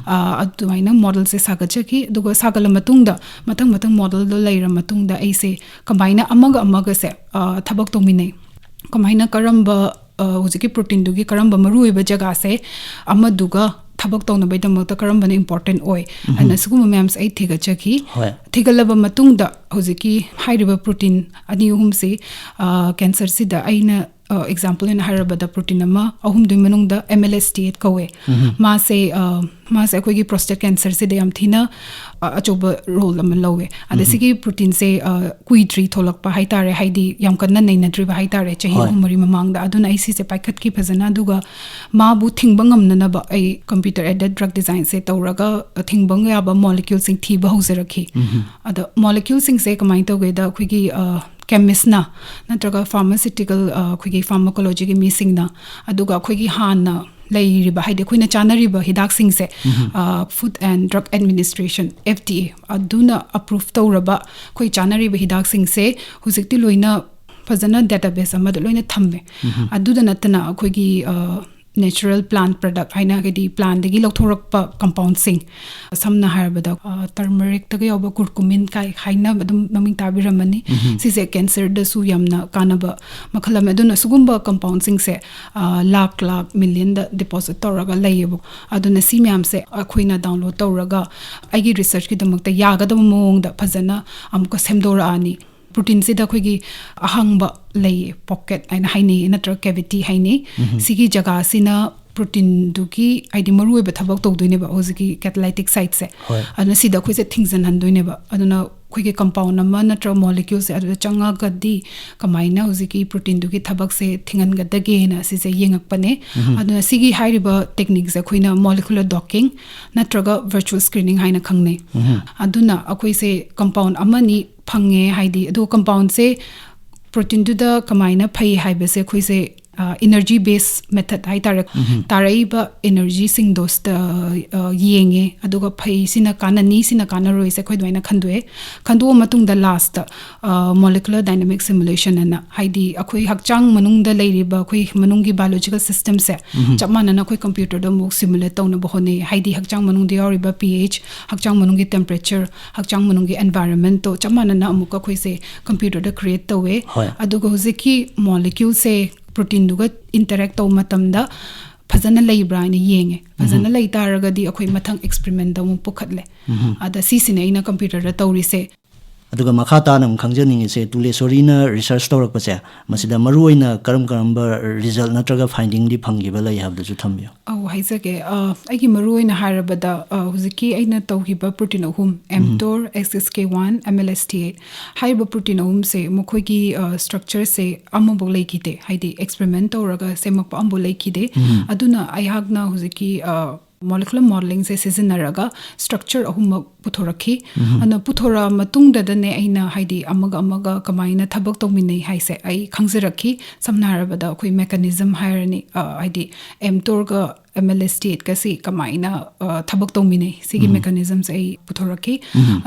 ꯑꯗꯨꯃꯥꯏꯅ modelꯁꯦ ꯁꯥꯒꯠꯆꯈꯤ꯫ ꯑꯗꯨꯒ ꯁꯥꯒꯠꯂ ꯃꯇꯨꯡꯗ, ꯃꯊꯪ ꯃꯊꯪ modelꯗꯣ ꯂꯩꯔ ꯃꯇꯨꯡꯗ ꯑꯩꯁꯦ ꯀꯃꯥꯏꯅ ꯑꯃꯒ ꯑꯃꯒꯁꯦ ꯊꯕꯛ ꯇꯧꯃꯤꯟꯅꯩ, ꯀꯃꯥꯏꯅ ꯀꯔꯝꯕ ꯍꯧꯖꯤꯛꯀꯤ ꯄ꯭ꯔꯣꯇꯤꯟꯗꯨꯒꯤ ꯀꯔꯝꯕ ꯃꯔꯨꯑꯣꯏꯕ ꯖꯒꯥꯁꯦ ꯑꯃꯗꯨꯒ ꯊꯕꯛ ꯇꯧꯅꯕꯒꯤꯗꯃꯛꯇ ꯀꯔꯝꯕꯅ important ꯑꯣꯏ, ꯑꯗꯨꯅ ꯁꯤꯒꯨꯝꯕ ꯃꯌꯥꯝꯁꯦ ꯑꯩ ꯊꯤꯒꯠꯆꯈꯤ꯫ ꯍꯣꯏ꯫ ꯊꯤꯒꯠꯂꯕ ꯃꯇꯨꯡꯗ ꯍꯧꯖꯤꯛꯀꯤ ꯍꯥꯏꯔꯤꯕ ꯄ꯭ꯔꯣꯇꯤꯟ ꯑꯅꯤ ꯑꯍꯨꯝꯁꯤ cancerꯁꯤꯗ ꯑꯩꯅ example ꯑꯣꯏꯅ ꯍꯥꯏꯔꯕꯗ ꯄ꯭ꯔꯣꯇꯤꯟ ꯑꯃ ꯑꯍꯨꯝꯗꯨꯒꯤ ꯃꯅꯨꯡꯗ M L S T eight ꯀꯧꯋꯦ꯫ ꯃꯥꯁꯦ ꯃꯥꯁꯦ ꯑꯩꯈꯣꯏꯒꯤ prostate cancerꯁꯤꯗ ꯌꯥꯝ ꯊꯤꯅ ꯑꯆꯧꯕ role ꯑꯃ ꯂꯧꯋꯦ꯫ ꯑꯗ ꯁꯤꯒꯤ ꯄ꯭ꯔꯣꯇꯤꯟꯁꯦ ꯀꯨꯏꯗ꯭ꯔꯤ ꯊꯣꯛꯂꯛꯄ ꯍꯥꯏꯇꯥꯔꯦ, ꯍꯥꯏꯗꯤ ꯌꯥꯝ ꯀꯟꯅ ꯅꯩꯅꯗ꯭ꯔꯤꯕ ꯍꯥꯏꯇꯥꯔꯦ, ꯆꯍꯤ ꯍꯣꯏ꯫ ꯑꯍꯨꯝ ꯃꯔꯤ ꯃꯃꯥꯡꯗ꯫ ꯑꯗꯨꯅ ꯑꯩ ꯁꯤꯁꯦ ꯄꯥꯏꯈꯠꯈꯤ ꯐꯖꯅ꯫ ꯑꯗꯨꯒ ꯃꯥꯕꯨ ꯊꯤꯡꯕ ꯉꯝꯅꯅꯕ ꯑꯩ computer aided drug designꯁꯦ ꯇꯧꯔꯒ ꯊꯤꯡꯕ ꯌꯥꯕ moleculeꯁꯤꯡ ꯊꯤꯕ ꯍꯧꯖꯔꯛꯈꯤ꯫ ꯑꯗ moleculeꯁꯤꯡꯁꯦ ꯀꯃꯥꯏꯅ ꯇꯧꯒꯦꯗ, ꯑꯩꯈꯣꯏꯒꯤ chemistꯅ ꯅꯠꯇ꯭ꯔꯒ pharmaceutical ꯑꯩꯈꯣꯏꯒꯤ pharmacologyꯒꯤ ꯃꯤꯁꯤꯡꯅ, ꯑꯗꯨꯒ ꯑꯩꯈꯣꯏꯒꯤ ꯍꯥꯟꯅ ꯂꯩꯔꯤꯕ, ꯍꯥꯏꯗꯤ ꯑꯩꯈꯣꯏꯅ ꯆꯥꯅꯔꯤꯕ ꯍꯤꯗꯥꯛꯁꯤꯡꯁꯦ Food and Drug Administration, F D A, ꯑꯗꯨꯅ approve ꯇꯧꯔꯕ ꯑꯩꯈꯣꯏ ꯆꯥꯅꯔꯤꯕ ꯍꯤꯗꯥꯛꯁꯤꯡꯁꯦ ꯍꯧꯖꯤꯛꯇꯤ ꯂꯣꯏꯅ ꯐꯖꯅ database ꯑꯃꯗ ꯂꯣꯏꯅ ꯊꯝꯃꯦ꯫ ꯑꯗꯨꯗ ꯅꯠꯇꯅ ꯑꯩꯈꯣꯏꯒꯤ natural plant product ꯍꯥꯏꯅ, ꯍꯥꯏꯗꯤ plantꯗꯒꯤ ꯂꯧꯊꯣꯔꯛꯄ compoundꯁꯤꯡ, ꯁꯝꯅ ꯍꯥꯏꯔꯕꯗ turmericꯇꯒ ꯌꯥꯎꯕ curcumin ꯀꯥꯏ ꯍꯥꯏꯅꯕ ꯑꯗꯨꯝ ꯃꯃꯤꯡ ꯇꯥꯕꯤꯔꯝꯃꯅꯤ꯫ ꯁꯤꯁꯦ cancerꯗꯁꯨ ꯌꯥꯝꯅ ꯀꯥꯟꯅꯕ ꯃꯈꯜ ꯑꯃ꯫ ꯑꯗꯨꯅ ꯁꯤꯒꯨꯝꯕ compoundꯁꯤꯡꯁꯦ ꯂꯥꯛ ꯂꯥꯛ millionꯗ deposit ꯇꯧꯔꯒ ꯂꯩꯌꯦꯕ꯫ ꯑꯗꯨꯅ ꯁꯤ ꯃꯌꯥꯝꯁꯦ ꯑꯩꯈꯣꯏꯅ download ꯇꯧꯔꯒ ꯑꯩꯒꯤ researchꯀꯤꯗꯃꯛꯇ ꯌꯥꯒꯗꯕ ꯃꯑꯣꯡꯗ ꯐꯖꯅ ꯑꯃꯨꯛꯀ ꯁꯦꯝꯗꯣꯔꯛꯑꯅꯤ꯫ Proteinꯁꯤꯗ ꯑꯩꯈꯣꯏꯒꯤ ꯑꯍꯥꯡꯕ ꯂꯩꯌꯦ, pocket ꯍꯥꯏꯅ ꯍꯥꯏꯅꯩ, ꯅꯠꯇ꯭ꯔꯒ cavity ꯍꯥꯏꯅꯩ꯫ ꯁꯤꯒꯤ ꯖꯒꯥꯁꯤꯅ proteinꯗꯨꯒꯤ, ꯍꯥꯏꯗꯤ, ꯃꯔꯨꯑꯣꯏꯕ ꯊꯕꯛ ꯇꯧꯗꯣꯏꯅꯦꯕ ꯍꯧꯖꯤꯛꯀꯤ catalytic siteꯁꯦ꯫ ꯍꯣꯏ꯫ ꯑꯗꯨꯅ ꯁꯤꯗ ꯑꯩꯈꯣꯏꯁꯦ ꯊꯤꯡꯖꯤꯟꯍꯟꯗꯣꯏꯅꯦꯕ꯫ ꯑꯗꯨꯅ ꯑꯩꯈꯣꯏꯒꯤ compound ꯑꯃ ꯅꯠꯇ꯭ꯔꯒ moleculeꯁꯦ ꯑꯗꯨꯗ ꯆꯪꯉꯒꯗꯤ ꯀꯃꯥꯏꯅ ꯍꯧꯖꯤꯛꯀꯤ proteinꯗꯨꯒꯤ ꯊꯕꯛꯁꯦ ꯊꯤꯡꯍꯟꯒꯗꯒꯦꯅ ꯁꯤꯁꯦ ꯌꯦꯡꯉꯛꯄꯅꯦ꯫ ꯑꯗꯨꯅ ꯁꯤꯒꯤ ꯍꯥꯏꯔꯤꯕ techniqueꯁꯦ ꯑꯩꯈꯣꯏꯅ molecular docking ꯅꯠꯇ꯭ꯔꯒ virtual screening ꯍꯥꯏꯅ ꯈꯪꯅꯩ꯫ ꯑꯗꯨꯅ ꯑꯩꯈꯣꯏꯁꯦ compound ꯑꯃꯅꯤ ꯐꯪꯉꯦ, ꯍꯥꯏꯗꯤ, ꯑꯗꯣ compoundꯁꯦ proteinꯗꯨꯗ ꯀꯃꯥꯏꯅ ꯐꯩ ꯍꯥꯏꯕꯁꯦ ꯑꯩꯈꯣꯏꯁꯦ energy base method ꯍꯥꯏꯇꯥꯔꯦ꯫ ꯇꯥꯔꯛꯏꯕ energyꯁꯤꯡꯗꯣ ꯁꯤꯗ ꯌꯦꯡꯉꯦ, ꯑꯗꯨꯒ ꯐꯩ, ꯁꯤꯅ ꯀꯥꯟꯅꯅꯤ, ꯁꯤꯅ ꯀꯥꯟꯅꯔꯣꯏꯁꯦ ꯑꯩꯈꯣꯏ ꯑꯗꯨꯃꯥꯏꯅ ꯈꯟꯗꯣꯛꯑꯦ꯫ ꯈꯟꯗꯣꯛꯑ ꯃꯇꯨꯡꯗ lastꯇ molecular dynamic simulation ꯑꯅ, ꯍꯥꯏꯗꯤ, ꯑꯩꯈꯣꯏ ꯍꯛꯆꯥꯡ ꯃꯅꯨꯡꯗ ꯂꯩꯔꯤꯕ ꯑꯩꯈꯣꯏ ꯃꯅꯨꯡꯒꯤ biological systemꯁꯦ ꯆꯞ ꯃꯥꯟꯅꯅ ꯑꯩꯈꯣꯏ computerꯗ ꯑꯃꯨꯛ simulate ꯇꯧꯅꯕ ꯍꯣꯠꯅꯩ꯫ ꯍꯥꯏꯗꯤ, ꯍꯛꯆꯥꯡ ꯃꯅꯨꯡꯗ ꯌꯥꯎꯔꯤꯕ pH, ꯍꯛꯆꯥꯡ ꯃꯅꯨꯡꯒꯤ temperature, ꯍꯛꯆꯥꯡ ꯃꯅꯨꯡꯒꯤ environmentꯇꯣ ꯆꯞ ꯃꯥꯟꯅꯅ ꯑꯃꯨꯛꯀ ꯑꯩꯈꯣꯏꯁꯦ computerꯗ create ꯇꯧꯋꯦ꯫ ꯍꯣꯏ꯫ ꯑꯗꯨꯒ ꯍꯧꯖꯤꯛꯀꯤ moleculeꯁꯦ proteinꯗꯨꯒ interact ꯇꯧꯕ ꯃꯇꯝꯗ ꯐꯖꯅ ꯂꯩꯕ꯭ꯔꯥ ꯍꯥꯏꯅ ꯌꯦꯡꯉꯦ꯫ ꯐꯖꯅ ꯂꯩ ꯇꯥꯔꯒꯗꯤ ꯑꯩꯈꯣꯏ ꯃꯊꯪ experimentꯇ ꯑꯃꯨꯛ ꯄꯨꯈꯠꯂꯦ꯫ ꯑꯗ ꯁꯤꯁꯤꯅꯦ ꯑꯩꯅ computerꯗ ꯇꯧꯔꯤꯁꯦ꯫ ꯑꯗꯨꯒ ꯃꯈꯥ ꯇꯥꯅ ꯑꯃꯨꯛ ꯈꯪꯖꯅꯤꯡꯉꯤꯁꯦ, ꯇꯨꯂꯦꯁꯣꯔꯤꯅ research ꯇꯧꯔꯛꯄꯁꯦ, ꯃꯁꯤꯗ ꯃꯔꯨꯑꯣꯏꯅ ꯀꯔꯝ ꯀꯔꯝꯕ result ꯅꯠꯇ꯭ꯔꯒ findingꯗꯤ ꯐꯪꯈꯤꯕ ꯂꯩ ꯍꯥꯏꯕꯗꯨꯁꯨ ꯊꯝꯕꯤꯌꯨ꯫ ꯑꯧ, ꯍꯥꯏꯖꯒꯦ꯫ ꯑ, ꯑꯩꯒꯤ ꯃꯔꯨꯑꯣꯏꯅ ꯍꯥꯏꯔꯕꯗ, ꯑ, ꯍꯧꯖꯤꯛꯀꯤ ꯑꯩꯅ ꯇꯧꯈꯤꯕ protein ꯑꯍꯨꯝ, mTOR, X S K one, M L S T eight, ꯍꯥꯏꯔꯤꯕ protein ꯑꯍꯨꯝꯁꯦ ꯃꯈꯣꯏꯒꯤ, ꯑ, structureꯁꯦ ꯑꯃꯐꯥꯎ ꯂꯩꯈꯤꯗꯦ, ꯍꯥꯏꯗꯤ experiment ꯇꯧꯔꯒ ꯁꯦꯝꯃꯛꯄ ꯑꯃꯐꯥꯎ ꯂꯩꯈꯤꯗꯦ꯫ ꯑꯗꯨꯅ ꯑꯩꯍꯥꯛꯅ ꯍꯧꯖꯤꯛꯀꯤ, ꯑ, molecular modelingꯁꯦ ꯁꯤꯖꯤꯟꯅꯔꯒ structure ꯑꯍꯨꯝꯃꯛ ꯄꯨꯊꯣꯔꯛꯈꯤ꯫ ꯑꯗꯨꯅ ꯄꯨꯊꯣꯔꯛꯑ ꯃꯇꯨꯡꯗꯗꯅꯦ ꯑꯩꯅ, ꯍꯥꯏꯗꯤ, ꯑꯃꯒ ꯑꯃꯒ ꯀꯃꯥꯏꯅ ꯊꯕꯛ ꯇꯧꯃꯤꯟꯅꯩ ꯍꯥꯏꯁꯦ ꯑꯩ ꯈꯪꯖꯔꯛꯈꯤ꯫ ꯁꯝꯅ ꯍꯥꯏꯔꯕꯗ ꯑꯩꯈꯣꯏ mechanism ꯍꯥꯏꯔꯅꯤ, ꯑ, ꯍꯥꯏꯗꯤ, mTORꯒ ꯑꯦꯝ ꯑꯦꯜ ꯑꯦꯁ ꯇꯤ ꯑꯦꯠꯀꯁꯤ ꯀꯃꯥꯏꯅ ꯑ, ꯊꯕꯛ ꯇꯧꯃꯤꯟꯅꯩ, ꯁꯤꯒꯤ ꯃꯦꯀꯥꯅꯤꯖꯝꯁꯦ ꯑꯩ ꯄꯨꯊꯣꯔꯛꯈꯤ꯫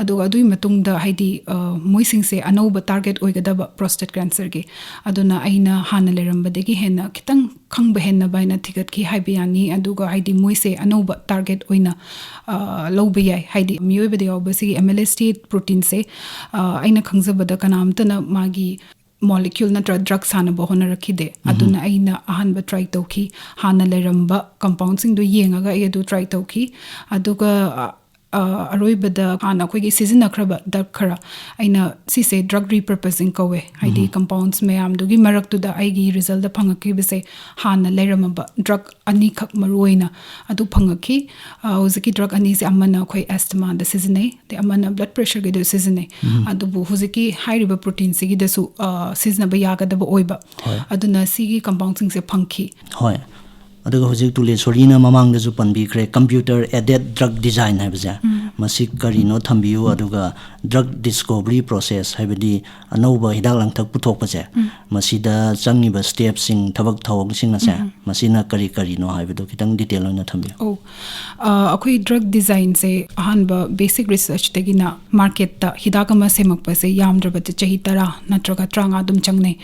ꯑꯗꯨꯒ ꯑꯗꯨꯒꯤ ꯃꯇꯨꯡꯗ ꯍꯥꯏꯗꯤ ꯑ, ꯃꯣꯏꯁꯤꯡꯁꯦ ꯑꯅꯧꯕ ꯇꯥꯔꯒꯦꯠ ꯑꯣꯏꯒꯗꯕ ꯄ꯭ꯔꯣꯁꯇꯦꯠ ꯀꯦꯟꯁꯔꯒꯤ꯫ ꯑꯗꯨꯅ ꯑꯩꯅ ꯍꯥꯟꯅ ꯂꯩꯔꯝꯕꯗꯒꯤ ꯍꯦꯟꯅ ꯈꯤꯇꯪ ꯈꯪꯕ ꯍꯦꯟꯅꯕ ꯍꯥꯏꯅ ꯊꯤꯒꯠꯈꯤ ꯍꯥꯏꯕ ꯌꯥꯅꯤ꯫ ꯑꯗꯨꯒ ꯍꯥꯏꯗꯤ ꯃꯣꯏꯁꯦ ꯑꯅꯧꯕ ꯇꯥꯔꯒꯦꯠ ꯑꯣꯏꯅ ꯑ, ꯂꯧꯕ ꯌꯥꯏ꯫ ꯍꯥꯏꯗꯤ ꯃꯤꯑꯣꯏꯕꯗ ꯌꯥꯎꯕ ꯁꯤꯒꯤ ꯑꯦꯝ ꯑꯦꯜ ꯑꯦꯁ ꯇꯤ ꯄ꯭ꯔꯣꯇꯤꯟꯁꯦ ꯑ, ꯑꯩꯅ ꯈꯪꯖꯕꯗ ꯀꯅꯥꯝꯇꯅ ꯃꯥꯒꯤ ꯃꯣꯂꯤꯀ꯭ꯌꯨꯜ ꯅꯠꯇ꯭ꯔ ꯗ꯭ꯔꯒ ꯁꯥꯟꯅꯕ ꯍꯣꯠꯅꯔꯛꯈꯤꯗꯦ꯫ ꯑꯗꯨꯅ ꯑꯩꯅ ꯑꯍꯥꯟꯕ ꯇ꯭ꯔꯥꯏ ꯇꯧꯈꯤ꯫ ꯍꯥꯟꯅ ꯂꯩꯔꯝꯕ ꯀꯝꯄꯥꯎꯟꯁꯤꯡꯗꯣ ꯌꯦꯡꯉꯒ ꯑꯩ ꯑꯗꯨ ꯇ꯭ꯔꯥꯏ ꯇꯧꯈꯤ꯫ ꯑꯗꯨꯒ ꯑ, ꯑ, ꯑꯔꯣꯏꯕꯗ ꯍꯥꯟꯅ ꯑꯩꯈꯣꯏꯒꯤ ꯁꯤꯖꯤꯟꯅꯈ꯭ꯔꯕ ꯗ꯭ꯔꯒ ꯈꯔ, ꯑꯩꯅ ꯁꯤꯁꯦ ꯗ꯭ꯔꯒ ꯔꯤꯄꯔꯄꯁꯤꯡ ꯀꯧꯋꯦ꯫ ꯍꯥꯏꯗꯤ ꯀꯝꯄꯥꯎꯟꯁ ꯃꯌꯥꯝꯗꯨꯒꯤ ꯃꯔꯛꯇꯨꯗ ꯑꯩꯒꯤ ꯔꯤꯖꯜꯗ ꯐꯪꯉꯛꯈꯤꯕꯁꯦ ꯍꯥꯟꯅ ꯂꯩꯔꯝꯃꯕ ꯗ꯭ꯔꯒ ꯑꯅꯤꯈꯛ ꯃꯔꯨ ꯑꯣꯏꯅ ꯑꯗꯨ ꯐꯪꯉꯛꯈꯤ꯫ ꯑ, ꯍꯧꯖꯤꯛꯀꯤ ꯗ꯭ꯔꯒ ꯑꯅꯤꯁꯦ ꯑꯃꯅ ꯑꯩꯈꯣꯏ ꯑꯦꯁꯇꯃꯥꯗ ꯁꯤꯖꯤꯟꯅꯩ, ꯑꯗꯩ ꯑꯃꯅ ꯕ꯭ꯂꯗ ꯄ꯭ꯔꯦꯁꯔꯒꯤꯗ ꯁꯤꯖꯤꯟꯅꯩ꯫ ꯑꯗꯨꯕꯨ ꯍꯧꯖꯤꯛꯀꯤ ꯍꯥꯏꯔꯤꯕ ꯄ꯭ꯔꯣꯇꯤꯟꯁꯤꯒꯤꯗꯁꯨ ꯑ, ꯁꯤꯖꯤꯟꯅꯕ ꯌꯥꯒꯗꯕ ꯑꯣꯏꯕ꯫ ꯑꯗꯨꯅ ꯁꯤꯒꯤ ꯀꯝꯄꯥꯎꯟꯁꯤꯡꯁꯦ ꯐꯪꯈꯤ꯫ ꯍꯣꯏ꯫ ꯑꯗꯨꯒ ꯍꯧꯖꯤꯛ ꯇꯨꯂꯦꯁꯣꯔꯤꯅ ꯃꯃꯥꯡꯗꯁꯨ ꯄꯟꯕꯤꯈ꯭ꯔꯦ, ꯀꯝꯄ꯭ꯌꯨꯇꯔ ꯑꯦꯗꯦꯗ ꯗ꯭ꯔꯒ ꯗꯤꯖꯥꯏꯟ ꯍꯥꯏꯕꯁꯦ꯫ ꯃꯁꯤ ꯀꯔꯤꯅꯣ ꯊꯝꯕꯤꯌꯨ, ꯑꯗꯨꯒ ꯗ꯭ꯔꯒ ꯗꯤꯁꯀꯣꯚꯔꯤ ꯄ꯭ꯔꯣꯁꯦꯁ, ꯍꯥꯏꯕꯗꯤ ꯑꯅꯧꯕ ꯍꯤꯗꯥꯛ ꯂꯥꯡꯊꯛ ꯄꯨꯊꯣꯛꯄꯁꯦ, ꯃꯁꯤꯗ ꯆꯪꯉꯤꯕ ꯁ꯭ꯇꯦꯞꯁꯤꯡ, ꯊꯕꯛ ꯊꯧꯑꯣꯡꯁꯤꯡ ꯑꯁꯦ, ꯃꯁꯤꯅ ꯀꯔꯤ ꯀꯔꯤꯅꯣ ꯍꯥꯏꯕꯗꯣ ꯈꯤꯇꯪ ꯗꯤꯇꯦꯜ ꯑꯣꯏꯅ ꯊꯝꯕꯤꯌꯨ꯫ ꯑꯣ, ꯑ, ꯑꯩꯈꯣꯏ ꯗ꯭ꯔꯒ ꯗꯤꯖꯥꯏꯟꯁꯦ ꯑꯍꯥꯟꯕ ꯕꯦꯁꯤꯛ ꯔꯤꯁꯔꯆꯇꯒꯤꯅ ꯃꯥꯔꯀꯦꯠꯇ ꯍꯤꯗꯥꯛ ꯑꯃ ꯁꯦꯝꯃꯛꯄꯁꯦ ꯌꯥꯝꯗ꯭ꯔꯕꯗ ꯆꯍꯤ ꯇꯔꯥ ꯅꯠꯇ꯭ꯔꯒ ꯇꯔꯥꯃꯉꯥ ꯑꯗꯨꯝ ꯆꯪꯅꯩ꯫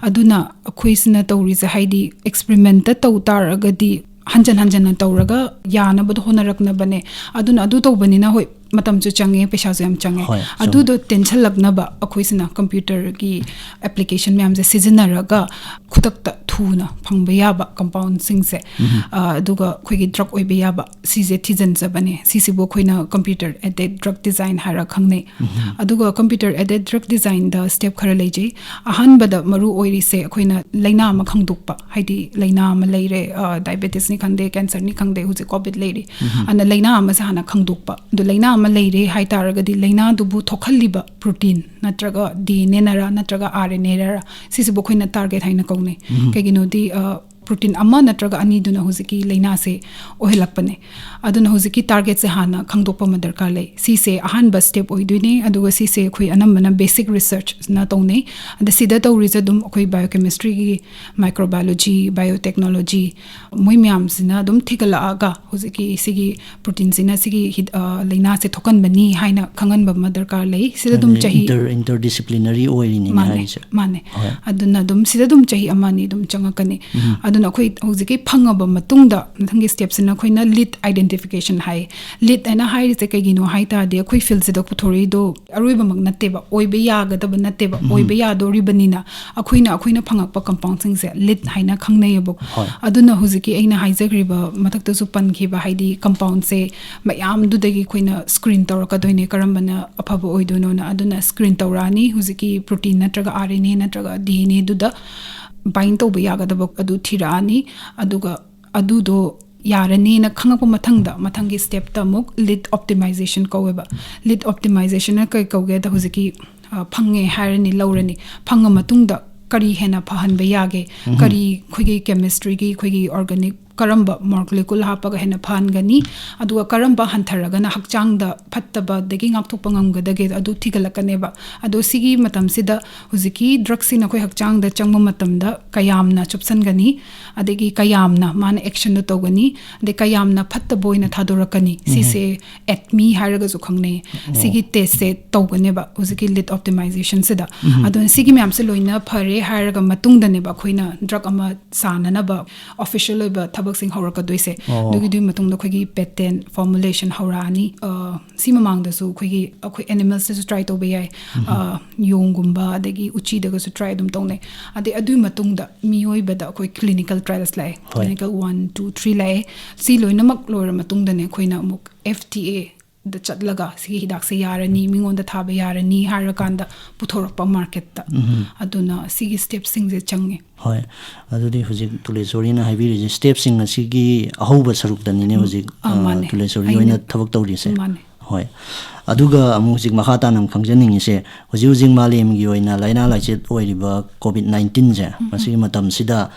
ꯑꯗꯨꯅ ꯑꯩꯈꯣꯏꯁꯤꯅ ꯇꯧꯔꯤꯁꯦ, ꯍꯥꯏꯗꯤ ꯑꯦꯛꯁꯄꯦꯔꯤꯃꯦꯟꯇ ꯇꯧ ꯇꯥꯔꯒꯗꯤ ꯍꯟꯖꯟ ꯍꯟꯖꯟꯅ ꯇꯧꯔꯒ ꯌꯥꯅꯕꯗꯣ ꯍꯣꯠꯅꯔꯛꯅꯕꯅꯦ꯫ ꯑꯗꯨꯅ ꯑꯗꯨ ꯇꯧꯕꯅꯤꯅ, ꯍꯣꯏ, ꯃꯇꯝꯁꯨ ꯆꯪꯉꯦ, ꯄꯩꯁꯥꯁꯨ ꯌꯥꯝ ꯆꯪꯉꯦ꯫ ꯍꯣꯏ, ꯆꯨꯝꯃꯦ꯫ ꯑꯗꯨꯗꯣ ꯇꯦꯟꯁꯜꯂꯛꯅꯕ ꯑꯩꯈꯣꯏꯁꯤꯅ ꯀꯝꯄ꯭ꯌꯨꯇꯔꯒꯤ ꯑꯦꯄ꯭ꯂꯤꯀꯦꯁꯟ ꯃꯌꯥꯝꯁꯦ ꯁꯤꯖꯤꯟꯅꯔꯒ ꯈꯨꯗꯛꯇ ꯊꯨꯅ ꯐꯪꯕ ꯌꯥꯕ ꯀꯝꯄꯥꯎꯟꯁꯤꯡꯁꯦ, ꯑ, ꯑꯗꯨꯒ ꯑꯩꯈꯣꯏꯒꯤ ꯗ꯭ꯔꯒ ꯑꯣꯏꯕ ꯌꯥꯕ, ꯁꯤꯁꯦ ꯊꯤꯖꯤꯟꯖꯕꯅꯦ꯫ ꯁꯤꯁꯤꯕꯨ ꯑꯩꯈꯣꯏꯅ ꯀꯝꯄ꯭ꯌꯨꯇꯔ ꯑꯦꯗꯦꯗ ꯗ꯭ꯔꯒ ꯗꯤꯖꯥꯏꯟ ꯍꯥꯏꯔ ꯈꯪꯅꯩ꯫ ꯑꯗꯨꯒ ꯀꯝꯄ꯭ꯌꯨꯇꯔ ꯑꯦꯗꯦꯗ ꯗ꯭ꯔꯒ ꯗꯤꯖꯥꯏꯟꯗ ꯁ꯭ꯇꯦꯞ ꯈꯔ ꯂꯩꯖꯩ꯫ ꯑꯍꯥꯟꯕꯗ ꯃꯔꯨ ꯑꯣꯏꯔꯤꯁꯦ ꯑꯩꯈꯣꯏꯅ ꯂꯥꯏꯅꯥ ꯑꯃ ꯈꯪꯗꯣꯛꯄ, ꯍꯥꯏꯗꯤ ꯂꯥꯏꯅꯥ ꯑꯃ ꯂꯩꯔꯦ, ꯑ, ꯗꯥꯏꯕꯦꯇꯤꯁꯅꯤ ꯈꯪꯗꯦ, ꯀꯦꯟꯁꯔꯅꯤ ꯈꯪꯗꯦ, ꯍꯧꯖꯤꯛ ꯀꯣꯚꯤꯗ ꯂꯩꯔꯤ꯫ ꯑꯗꯨꯅ ꯂꯥꯏꯅꯥ ꯑꯃꯁꯦ ꯍꯥꯟꯅ ꯈꯪꯗꯣꯛꯄ꯫ ꯑꯗꯨ ꯂꯥꯏꯅꯥ ꯑꯃ ꯂꯩꯔꯦ ꯍꯥꯏ ꯇꯥꯔꯒꯗꯤ ꯂꯥꯏꯅꯥꯗꯨꯕꯨ ꯊꯣꯛꯍꯜꯂꯤꯕ ꯄ꯭ꯔꯣꯇꯤꯟ ꯅꯠꯇ꯭ꯔꯒ ꯗꯤ ꯑꯦꯟ ꯑꯦꯅꯔ ꯅꯠꯇ꯭ꯔꯒ ꯑꯥꯔ ꯑꯦꯟ ꯑꯦꯔ, ꯁꯤꯁꯤꯕꯨ ꯑꯩꯈꯣꯏꯅ ꯇꯥꯔꯒꯦꯠ ꯍꯥꯏꯅ ꯀꯧꯅꯩ꯫ ꯀꯩꯒꯤꯅꯣꯗꯤ, ꯑ, ꯄ꯭ꯔꯣꯇꯤꯟ ꯑꯃ ꯅꯠꯇ꯭ꯔꯒ ꯑꯅꯤꯗꯨꯅ ꯍꯧꯖꯤꯛꯀꯤ ꯂꯥꯏꯅꯥꯁꯦ ꯑꯣꯏꯍꯜꯂꯛꯄꯅꯦ꯫ ꯑꯗꯨꯅ ꯍꯧꯖꯤꯛꯀꯤ ꯇꯥꯔꯒꯦꯠꯁꯦ ꯍꯥꯟꯅ ꯈꯪꯗꯣꯛꯄ ꯑꯃ ꯗꯔꯀꯥꯔ ꯂꯩ꯫ ꯁꯤꯁꯦ ꯑꯍꯥꯟꯕ ꯁ꯭ꯇꯦꯞ ꯑꯣꯏꯗꯣꯏꯅꯦ꯫ ꯑꯗꯨꯒ ꯁꯤꯁꯦ ꯑꯩꯈꯣꯏ ꯑꯅꯝꯕꯅ ꯕꯦꯁꯤꯛ ꯔꯤꯁꯔꯆꯅ ꯇꯧꯅꯩ꯫ ꯑꯗ ꯁꯤꯗ ꯇꯧꯔꯤꯁꯦ ꯑꯗꯨꯝ ꯑꯩꯈꯣꯏ ꯕꯥꯏꯑꯣꯀꯦꯃꯤꯁꯇ꯭ꯔꯤꯒꯤ, ꯃꯥꯏꯀ꯭ꯔꯣꯕꯥꯏꯑꯣꯂꯣꯖꯤ, ꯕꯥꯏꯑꯣꯇꯦꯛꯅꯣꯂꯣꯖꯤ, ꯃꯣꯏ ꯃꯌꯥꯝꯁꯤꯅ ꯑꯗꯨꯝ ꯊꯤꯒꯠꯂꯛꯑꯒ ꯍꯧꯖꯤꯛꯀꯤ ꯁꯤꯒꯤ ꯄ꯭ꯔꯣꯇꯤꯟꯁꯤꯅ ꯁꯤꯒꯤ ꯍꯤꯗ-, ꯑ, ꯂꯥꯏꯅꯥꯁꯦ ꯊꯣꯛꯍꯟꯕꯅꯤ ꯍꯥꯏꯅ ꯈꯪꯍꯟꯕ ꯑꯃ ꯗꯔꯀꯥꯔ ꯂꯩ꯫ ꯁꯤꯗ ꯑꯗꯨꯝ ꯍꯥꯏꯗꯤ ꯆꯍꯤ inter-, interdisciplinary ꯑꯣꯏꯔꯤꯅꯤꯅꯦ ꯃꯥꯅꯦ, ꯍꯥꯏꯔꯤꯁꯦ꯫ ꯃꯥꯅꯦ꯫ ꯍꯣꯏ꯫ ꯑꯗꯨꯅ ꯑꯗꯨꯝ ꯁꯤꯗ ꯑꯗꯨꯝ ꯆꯍꯤ ꯑꯃ ꯑꯅꯤ ꯑꯗꯨꯝ ꯆꯪꯉꯛꯀꯅꯤ꯫ ꯎꯝ꯫ ꯑꯗꯨꯅ ꯑꯩꯈꯣꯏ ꯍꯧꯖꯤꯛꯀꯤ ꯐꯪꯉꯕ ꯃꯇꯨꯡꯗ ꯃꯊꯪꯒꯤ ꯁ꯭ꯇꯦꯞꯁꯤꯅ ꯑꯩꯈꯣꯏꯅ ꯂꯤꯗ ꯑꯥꯏꯗꯦꯟꯇꯤꯐꯤꯀꯦꯁꯟ ꯍꯥꯏ꯫ ꯂꯤꯗ ꯍꯥꯏꯅ ꯍꯥꯏꯔꯤꯁꯦ ꯀꯩꯒꯤꯅꯣ ꯍꯥꯏ ꯇꯥꯔꯗꯤ ꯑꯩꯈꯣꯏ ꯐꯤꯜꯁꯤꯗ ꯄꯨꯊꯣꯔꯛꯏꯗꯣ ꯑꯔꯣꯏꯕꯃꯛ ꯅꯠꯇꯦꯕ, ꯑꯣꯏꯕ ꯌꯥꯒꯗꯕ ꯅꯠꯇꯦꯕ, ꯎꯝ꯫ ꯑꯣꯏꯕ ꯌꯥꯗꯣꯔꯤꯕꯅꯤꯅ ꯑꯩꯈꯣꯏꯅ, ꯑꯩꯈꯣꯏꯅ ꯐꯪꯉꯛꯄ ꯀꯝꯄꯥꯎꯟꯁꯤꯡꯁꯦ ꯂꯤꯗ ꯍꯥꯏꯅ ꯈꯪꯅꯩꯌꯦꯕ꯫ ꯍꯣꯏ꯫ ꯑꯗꯨꯅ ꯍꯧꯖꯤꯛꯀꯤ ꯑꯩꯅ ꯍꯥꯏꯖꯈ꯭ꯔꯤꯕ ꯃꯊꯛꯇꯁꯨ ꯄꯟꯈꯤꯕ, ꯍꯥꯏꯗꯤ ꯀꯝꯄꯥꯎꯟꯁꯦ ꯃꯌꯥꯝꯗꯨꯗꯒꯤ ꯑꯩꯈꯣꯏꯅ ꯁ꯭ꯀ꯭ꯔꯤꯟ ꯇꯧꯔꯛꯀꯗꯣꯏꯅꯦ ꯀꯔꯝꯕꯅ ꯑꯐꯕ ꯑꯣꯏꯗꯣꯏꯅꯣꯅ꯫ ꯑꯗꯨꯅ ꯁ꯭ꯀ꯭ꯔꯤꯟ ꯇꯧꯔꯛꯑꯅꯤ, ꯍꯧꯖꯤꯛꯀꯤ ꯄ꯭ꯔꯣꯇꯤꯟ ꯅꯠꯇ꯭ꯔꯒ ꯑꯥꯔ ꯑꯦꯟ ꯑꯦ ꯅꯠꯇ꯭ꯔꯒ ꯗꯤ ꯑꯦꯟ ꯑꯦꯗꯨꯗ ꯕꯥꯏꯟ ꯇꯧꯕ ꯌꯥꯒꯗꯕ ꯑꯗꯨ ꯊꯤꯔꯛꯑꯅꯤ꯫ ꯑꯗꯨꯒ ꯑꯗꯨꯗꯣ ꯌꯥꯔꯅꯤꯅ ꯈꯪꯉꯛꯄ ꯃꯊꯪꯗ, ꯃꯊꯪꯒꯤ ꯁ꯭ꯇꯦꯞꯇ ꯑꯃꯨꯛ ꯂꯤꯗ ꯑꯣꯞꯇꯤꯃꯥꯏꯖꯦꯁꯟ ꯀꯧꯋꯦꯕ꯫ ꯂꯤꯗ ꯑꯣꯞꯇꯤꯃꯥꯏꯖꯦꯁꯟꯅ ꯀꯩ ꯀꯧꯒꯦꯗ, ꯍꯧꯖꯤꯛꯀꯤ, ꯑ, ꯐꯪꯉꯦ ꯍꯥꯏꯔꯅꯤ, ꯂꯧꯔꯅꯤ꯫ ꯐꯪꯉ ꯃꯇꯨꯡꯗ ꯀꯔꯤ ꯍꯦꯟꯅ ꯐꯍꯟꯕ ꯌꯥꯒꯦ? ꯎꯝ꯫ ꯀꯔꯤ ꯑꯩꯈꯣꯏꯒꯤ ꯀꯦꯃꯤꯁꯇ꯭ꯔꯤꯒꯤ ꯑꯩꯈꯣꯏꯒꯤ ꯑꯣꯔꯒꯥꯅꯤꯛ ꯀꯔꯝꯕ ꯃꯣꯂꯤꯀ꯭ꯌꯨꯜ ꯍꯥꯞꯄꯒ ꯍꯦꯟꯅ ꯐꯍꯟꯒꯅꯤ? ꯑꯗꯨꯒ ꯀꯔꯝꯕ ꯍꯟꯊꯔꯒꯅ ꯍꯛꯆꯥꯡꯗ ꯐꯠꯇꯕꯗꯒꯤ ꯉꯥꯛꯊꯣꯛꯄ ꯉꯝꯒꯗꯒꯦ? ꯑꯗꯨ ꯊꯤꯒꯠꯂꯛꯀꯅꯦꯕ꯫ ꯑꯗꯣ ꯁꯤꯒꯤ ꯃꯇꯝꯁꯤꯗ ꯍꯧꯖꯤꯛꯀꯤ ꯗ꯭ꯔꯒꯁꯤꯅ ꯑꯩꯈꯣꯏ ꯍꯛꯆꯥꯡꯗ ꯆꯪꯕ ꯃꯇꯝꯗ ꯀꯌꯥꯝꯅ ꯆꯨꯞꯁꯟꯒꯅꯤ? ꯑꯗꯒꯤ ꯀꯌꯥꯝꯅ ꯃꯥꯅ ꯑꯦꯛꯁꯟꯗꯣ ꯇꯧꯒꯅꯤ? ꯑꯗꯩ ꯀꯌꯥꯝꯅ ꯐꯠꯇꯕ ꯑꯣꯏꯅ ꯊꯥꯗꯣꯔꯛꯀꯅꯤ? ꯎꯝ꯫ ꯁꯤꯁꯦ ꯑꯦꯠꯃꯤ ꯍꯥꯏꯔꯒꯁꯨ ꯈꯪꯅꯩ꯫ ꯑꯣ꯫ ꯁꯤꯒꯤ ꯇꯦꯁꯁꯦ ꯇꯧꯒꯅꯦꯕ ꯍꯧꯖꯤꯛꯀꯤ ꯂꯤꯗ ꯑꯣꯞꯇꯤꯃꯥꯏꯖꯦꯁꯟꯁꯤꯗ꯫ ꯎꯝ꯫ ꯑꯗꯨꯅ ꯁꯤꯒꯤ ꯃꯌꯥꯝꯁꯦ ꯂꯣꯏꯅ ꯐꯔꯦ ꯍꯥꯏꯔꯒ ꯃꯇꯨꯡꯗꯅꯦꯕ ꯑꯩꯈꯣꯏꯅ ꯗ꯭ꯔꯒ ꯑꯃ ꯁꯥꯅꯅꯕ ꯑꯣꯐꯤꯁꯤꯌꯦꯜ ꯑꯣꯏꯕ ꯊꯕꯛꯁꯤꯡ ꯍꯧꯔꯛꯀꯗꯣꯏꯁꯦ꯫ ꯑꯣ꯫ ꯑꯗꯨꯒꯤꯗꯨꯒꯤ ꯃꯇꯨꯡꯗ ꯑꯩꯈꯣꯏꯒꯤ ꯄꯦꯇꯦꯟ ꯐꯣꯔꯃꯨꯂꯦꯁꯟ ꯍꯧꯔꯛꯑꯅꯤ꯫ ꯑ, ꯁꯤ ꯃꯃꯥꯡꯗꯁꯨ ꯑꯩꯈꯣꯏꯒꯤ, ꯑꯩꯈꯣꯏ ꯑꯦꯅꯤꯃꯦꯜꯁꯇꯁꯨ ꯇ꯭ꯔꯥꯏ ꯇꯧꯕ ꯌꯥꯏ꯫ ꯎꯝ꯫ ꯑ, ꯌꯣꯡꯒꯨꯝꯕ, ꯑꯗꯒꯤ ꯎꯆꯤꯗꯒꯁꯨ ꯇ꯭ꯔꯥꯏ ꯑꯗꯨꯝ ꯇꯧꯅꯩ꯫ ꯑꯗꯩ ꯑꯗꯨꯒꯤ ꯃꯇꯨꯡꯗ ꯃꯤꯑꯣꯏꯕꯗ ꯑꯩꯈꯣꯏ ꯀ꯭ꯂꯤꯅꯤꯀꯦꯜ ꯇ꯭ꯔꯥꯏꯜꯁ ꯂꯥꯛꯑꯦ꯫ ꯍꯣꯏ꯫ ꯀ꯭ꯂꯤꯅꯤꯀꯦꯜ ꯋꯥꯟ, ꯇꯨ, ꯊ꯭ꯔꯤ ꯂꯥꯛꯑꯦ꯫ ꯁꯤ ꯂꯣꯏꯅꯃꯛ ꯂꯣꯏꯔ ꯃꯇꯨꯡꯗꯅꯦ ꯑꯩꯈꯣꯏꯅ ꯑꯃꯨꯛ ꯑꯦꯐ ꯗꯤ ꯑꯦꯗ ꯆꯠꯂꯒ ꯁꯤꯒꯤ ꯍꯤꯗꯥꯛꯁꯦ ꯌꯥꯔꯅꯤ, ꯃꯤꯉꯣꯟꯗ ꯊꯥꯕ ꯌꯥꯔꯅꯤ ꯍꯥꯏꯔꯀꯥꯟꯗ ꯄꯨꯊꯣꯔꯛꯄ ꯃꯥꯔꯀꯦꯠꯇ꯫ ꯎꯝ꯫ ꯑꯗꯨꯅ ꯁꯤꯒꯤ ꯁ꯭ꯇꯦꯞꯁꯤꯡꯁꯦ ꯆꯪꯉꯦ꯫ ꯍꯣꯏ, ꯑꯗꯨꯗꯤ ꯍꯧꯖꯤꯛ ꯇꯨꯂꯦꯁꯣꯔꯤꯅ ꯍꯥꯏꯕꯤꯔꯤꯁꯦ ꯁ꯭ꯇꯦꯞꯁꯤꯡ ꯑꯁꯤꯒꯤ ꯑꯍꯧꯕ ꯁꯔꯨꯛꯇꯅꯤꯅꯦ ꯎꯝ꯫ ꯍꯧꯖꯤꯛ, ꯑꯥ, ꯑ, ꯃꯥꯅꯦ꯫ ꯇꯨꯂꯦꯁꯣꯔꯤ ꯑꯩꯅ ꯑꯣꯏꯅ ꯊꯕꯛ ꯇꯧꯔꯤꯁꯦ꯫ ꯃꯥꯅꯦ꯫ ꯍꯣꯏ, ꯑꯗꯨꯒ ꯑꯃꯨꯛ ꯍꯧꯖꯤꯛ ꯃꯈꯥ ꯇꯥꯅ ꯑꯃꯨꯛ ꯈꯪꯖꯅꯤꯡꯉꯤꯁꯦ, ꯍꯧꯖꯤꯛ ꯍꯧꯖꯤꯛ ꯃꯥꯂꯦꯝꯒꯤ ꯑꯣꯏꯅ ꯂꯥꯏꯅꯥ ꯂꯥꯏꯆꯠ ꯑꯣꯏꯔꯤꯕ ꯀꯣꯚꯤꯗ ꯅꯥꯏꯟꯇꯤꯟꯁꯦ, ꯎꯝ꯫ ꯃꯁꯤꯒꯤ ꯃꯇꯝꯁꯤꯗ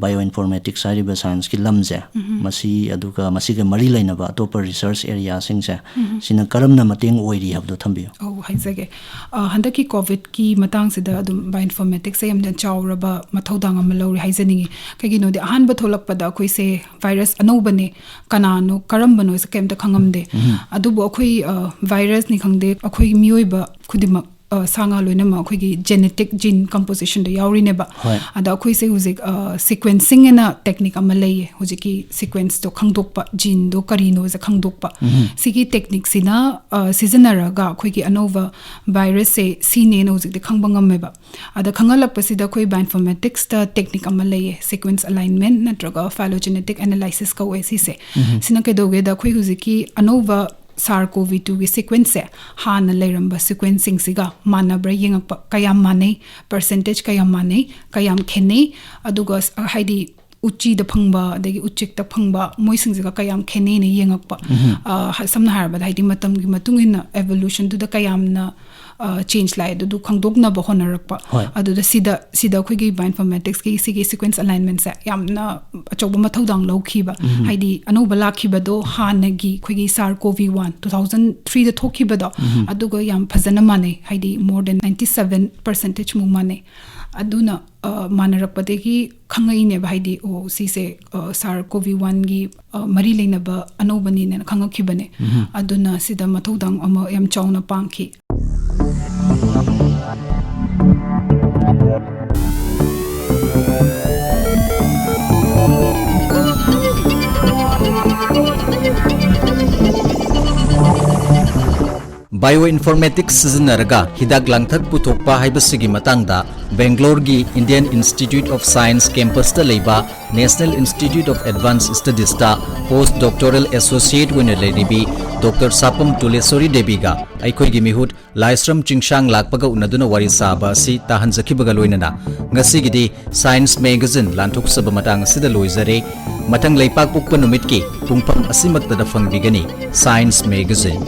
bioinformatics ꯍꯥꯏꯔꯤꯕ scienceꯀꯤ ꯂꯝꯁꯦ, ꯃꯁꯤ ꯑꯗꯨꯒ ꯃꯁꯤꯒ ꯃꯔꯤ ꯂꯩꯅꯕ ꯑꯇꯣꯞꯄ research areaꯁꯤꯡꯁꯦ, ꯁꯤꯅ ꯀꯔꯝꯅ ꯃꯇꯦꯡ ꯑꯣꯏꯔꯤ ꯍꯥꯏꯕꯗꯣ ꯊꯝꯕꯤꯌꯨ꯫ ꯑꯧ, ꯍꯥꯏꯖꯒꯦ꯫ ꯑ, ꯍꯟꯗꯛꯀꯤ COVIDꯀꯤ ꯃꯇꯥꯡꯁꯤꯗ ꯑꯗꯨꯝ bioinformaticsꯁꯦ ꯌꯥꯝꯅ ꯆꯥꯎꯔꯕ ꯃꯊꯧꯗꯥꯡ ꯑꯃ ꯂꯧꯔꯦ ꯍꯥꯏꯖꯅꯤꯡꯉꯤ꯫ ꯀꯩꯒꯤꯅꯣꯗꯤ ꯑꯍꯥꯟꯕ ꯊꯣꯛꯂꯛꯄꯗ ꯑꯩꯈꯣꯏꯁꯦ virus ꯑꯅꯧꯕꯅꯦ, ꯀꯅꯥꯅꯣ, ꯀꯔꯝꯕꯅꯣꯁꯦ ꯀꯩꯝꯇ ꯈꯪꯉꯝꯗꯦ꯫ ꯑꯗꯨꯕꯨ ꯑꯩꯈꯣꯏ, ꯑ, virusꯅꯤ ꯈꯪꯗꯦ, ꯑꯩꯈꯣꯏ ꯃꯤꯑꯣꯏꯕ ꯈꯨꯗꯤꯡꯃꯛ, ꯑ, ꯁꯥ ꯉꯥ ꯂꯣꯏꯅꯃꯛ ꯑꯩꯈꯣꯏꯒꯤ genetic gene compositionꯗ ꯌꯥꯎꯔꯤꯅꯦꯕ꯫ ꯍꯣꯏ꯫ ꯑꯗ ꯑꯩꯈꯣꯏꯁꯦ ꯍꯧꯖꯤꯛ, ꯑ, sequencing ꯑꯅ technique ꯑꯃ ꯂꯩꯌꯦ꯫ ꯍꯧꯖꯤꯛꯀꯤ sequenceꯇꯣ ꯈꯪꯗꯣꯛꯄ, geneꯗꯣ ꯀꯔꯤꯅꯣꯁꯦ ꯈꯪꯗꯣꯛꯄ꯫ ꯁꯤꯒꯤ techniqueꯁꯤꯅ, ꯑ, ꯁꯤꯖꯤꯟꯅꯔꯒ ꯑꯩꯈꯣꯏꯒꯤ ꯑꯅꯧꯕ virusꯁꯦ ꯁꯤꯅꯦꯅ ꯍꯧꯖꯤꯛꯇꯤ ꯈꯪꯕ ꯉꯝꯃꯦꯕ꯫ ꯑꯗ ꯈꯪꯍꯜꯂꯛꯄꯁꯤꯗ ꯑꯩꯈꯣꯏ bioinformaticsꯇ technique ꯑꯃ ꯂꯩꯌꯦ, sequence alignment ꯅꯠꯇ꯭ꯔꯒ phylogenetic analysis ꯀꯧꯋꯦ ꯁꯤꯁꯦ꯫ ꯁꯤꯅ ꯀꯩꯗꯧꯒꯦꯗ, ꯑꯩꯈꯣꯏ ꯍꯧꯖꯤꯛꯀꯤ ꯑꯅꯧꯕ SARS-CoV-twoꯒꯤ sequenceꯁꯦ ꯍꯥꯟꯅ ꯂꯩꯔꯝꯕ sequenceꯁꯤꯡꯁꯤꯒ ꯃꯥꯟꯅꯕ꯭ꯔꯥ ꯌꯦꯡꯉꯛꯄ, ꯀꯌꯥꯝ ꯃꯥꯟꯅꯩ, percentage ꯀꯌꯥꯝ ꯃꯥꯟꯅꯩ, ꯀꯌꯥꯝ ꯈꯦꯠꯅꯩ, ꯑꯗꯨꯒ ꯁ-, ꯍꯥꯏꯗꯤ ꯎꯆꯤꯗ ꯐꯪꯕ, ꯑꯗꯒꯤ ꯎꯆꯦꯛꯇ ꯐꯪꯕ, ꯃꯣꯏꯁꯤꯡꯁꯤꯒ ꯀꯌꯥꯝ ꯈꯦꯠꯅꯩꯅ ꯌꯦꯡꯉꯛꯄ꯫ ꯑ, ꯍ-, ꯁꯝꯅ ꯍꯥꯏꯔꯕꯗ, ꯍꯥꯏꯗꯤ ꯃꯇꯝꯒꯤ ꯃꯇꯨꯡ ꯏꯟꯅ evolutionꯗꯨꯗ ꯀꯌꯥꯝꯅ, ꯑ, change ꯂꯥꯛꯑꯦ ꯑꯗꯨꯗꯨ ꯈꯪꯗꯣꯛꯅꯕ ꯍꯣꯠꯅꯔꯛꯄ꯫ ꯍꯣꯏ꯫ ꯑꯗꯨꯗ ꯁꯤꯗ, ꯁꯤꯗ ꯑꯩꯈꯣꯏꯒꯤ bioinformaticsꯀꯤ ꯁꯤꯒꯤ sequence alignmentꯁꯦ ꯌꯥꯝꯅ ꯑꯆꯧꯕ ꯃꯊꯧꯗꯥꯡ ꯂꯧꯈꯤꯕ꯫ ꯍꯥꯏꯗꯤ ꯑꯅꯧꯕ ꯂꯥꯛꯈꯤꯕꯗꯣ ꯍꯥꯟꯅꯒꯤ ꯑꯩꯈꯣꯏꯒꯤ SARS-CoV-one two thousand threeꯗ ꯊꯣꯛꯈꯤꯕꯗꯣ, ꯑꯗꯨꯒ ꯌꯥꯝ ꯐꯖꯅ ꯃꯥꯟꯅꯩ, ꯍꯥꯏꯗꯤ more than ninety seven percentageꯃꯨꯛ ꯃꯥꯟꯅꯩ꯫ ꯑꯗꯨꯅ, ꯑ, ꯃꯥꯟꯅꯔꯛꯄꯗꯒꯤ ꯈꯪꯉꯛꯏꯅꯦꯕ, ꯍꯥꯏꯗꯤ, ꯑꯣ, ꯁꯤꯁꯦ, ꯑ, SARS-CoV-oneꯒꯤ, ꯑ, ꯃꯔꯤ ꯂꯩꯅꯕ ꯑꯅꯧꯕꯅꯤꯅ ꯈꯪꯉꯛꯈꯤꯕꯅꯦ꯫ ꯑꯗꯨꯅ ꯁꯤꯗ ꯃꯊꯧꯗꯥꯡ ꯑꯃ ꯌꯥꯝ ꯆꯥꯎꯅ ꯄꯥꯡꯈꯤ꯫ Bioinformatics ꯁꯤꯖꯤꯟꯅꯔꯒ ꯍꯤꯗꯥꯛ ꯂꯥꯡꯊꯛ ꯄꯨꯊꯣꯛꯄ ꯍꯥꯏꯕꯁꯤꯒꯤ ꯃꯇꯥꯡꯗ ꯕꯦꯡꯒ꯭ꯂꯣꯔꯒꯤ Indian Institute of Science campusꯇ ꯂꯩꯕ National Institute of Advanced Studiesꯇ post doctoral associate ꯑꯣꯏꯅ ꯂꯩꯔꯤꯕꯤ Doctor ꯁꯥꯄꯝ ꯇꯨꯂꯦꯁꯣꯔꯤ ꯗꯦꯕꯤꯒ ꯑꯩꯈꯣꯏꯒꯤ ꯃꯤꯍꯨꯠ ꯂꯥꯏꯁ꯭ꯔꯝ ꯆꯤꯡꯁꯥꯡ ꯂꯥꯛꯄꯒ ꯎꯅꯗꯨꯅ ꯋꯥꯔꯤ ꯁꯥꯕ ꯑꯁꯤ ꯇꯥꯍꯟꯖꯈꯤꯕꯒ ꯂꯣꯏꯅꯅ ꯉꯁꯤꯒꯤꯗꯤ Science Magazine ꯂꯥꯟꯊꯣꯛꯆꯕ ꯃꯇꯥꯡ ꯑꯁꯤꯗ ꯂꯣꯏꯖꯔꯦ꯫ ꯃꯊꯪ ꯂꯩꯄꯥꯛꯄꯣꯛꯄ ꯅꯨꯃꯤꯠꯀꯤ ꯄꯨꯡꯐꯝ ꯑꯁꯤꯃꯛꯇꯗ ꯐꯪꯕꯤꯒꯅꯤ Science Magazine꯫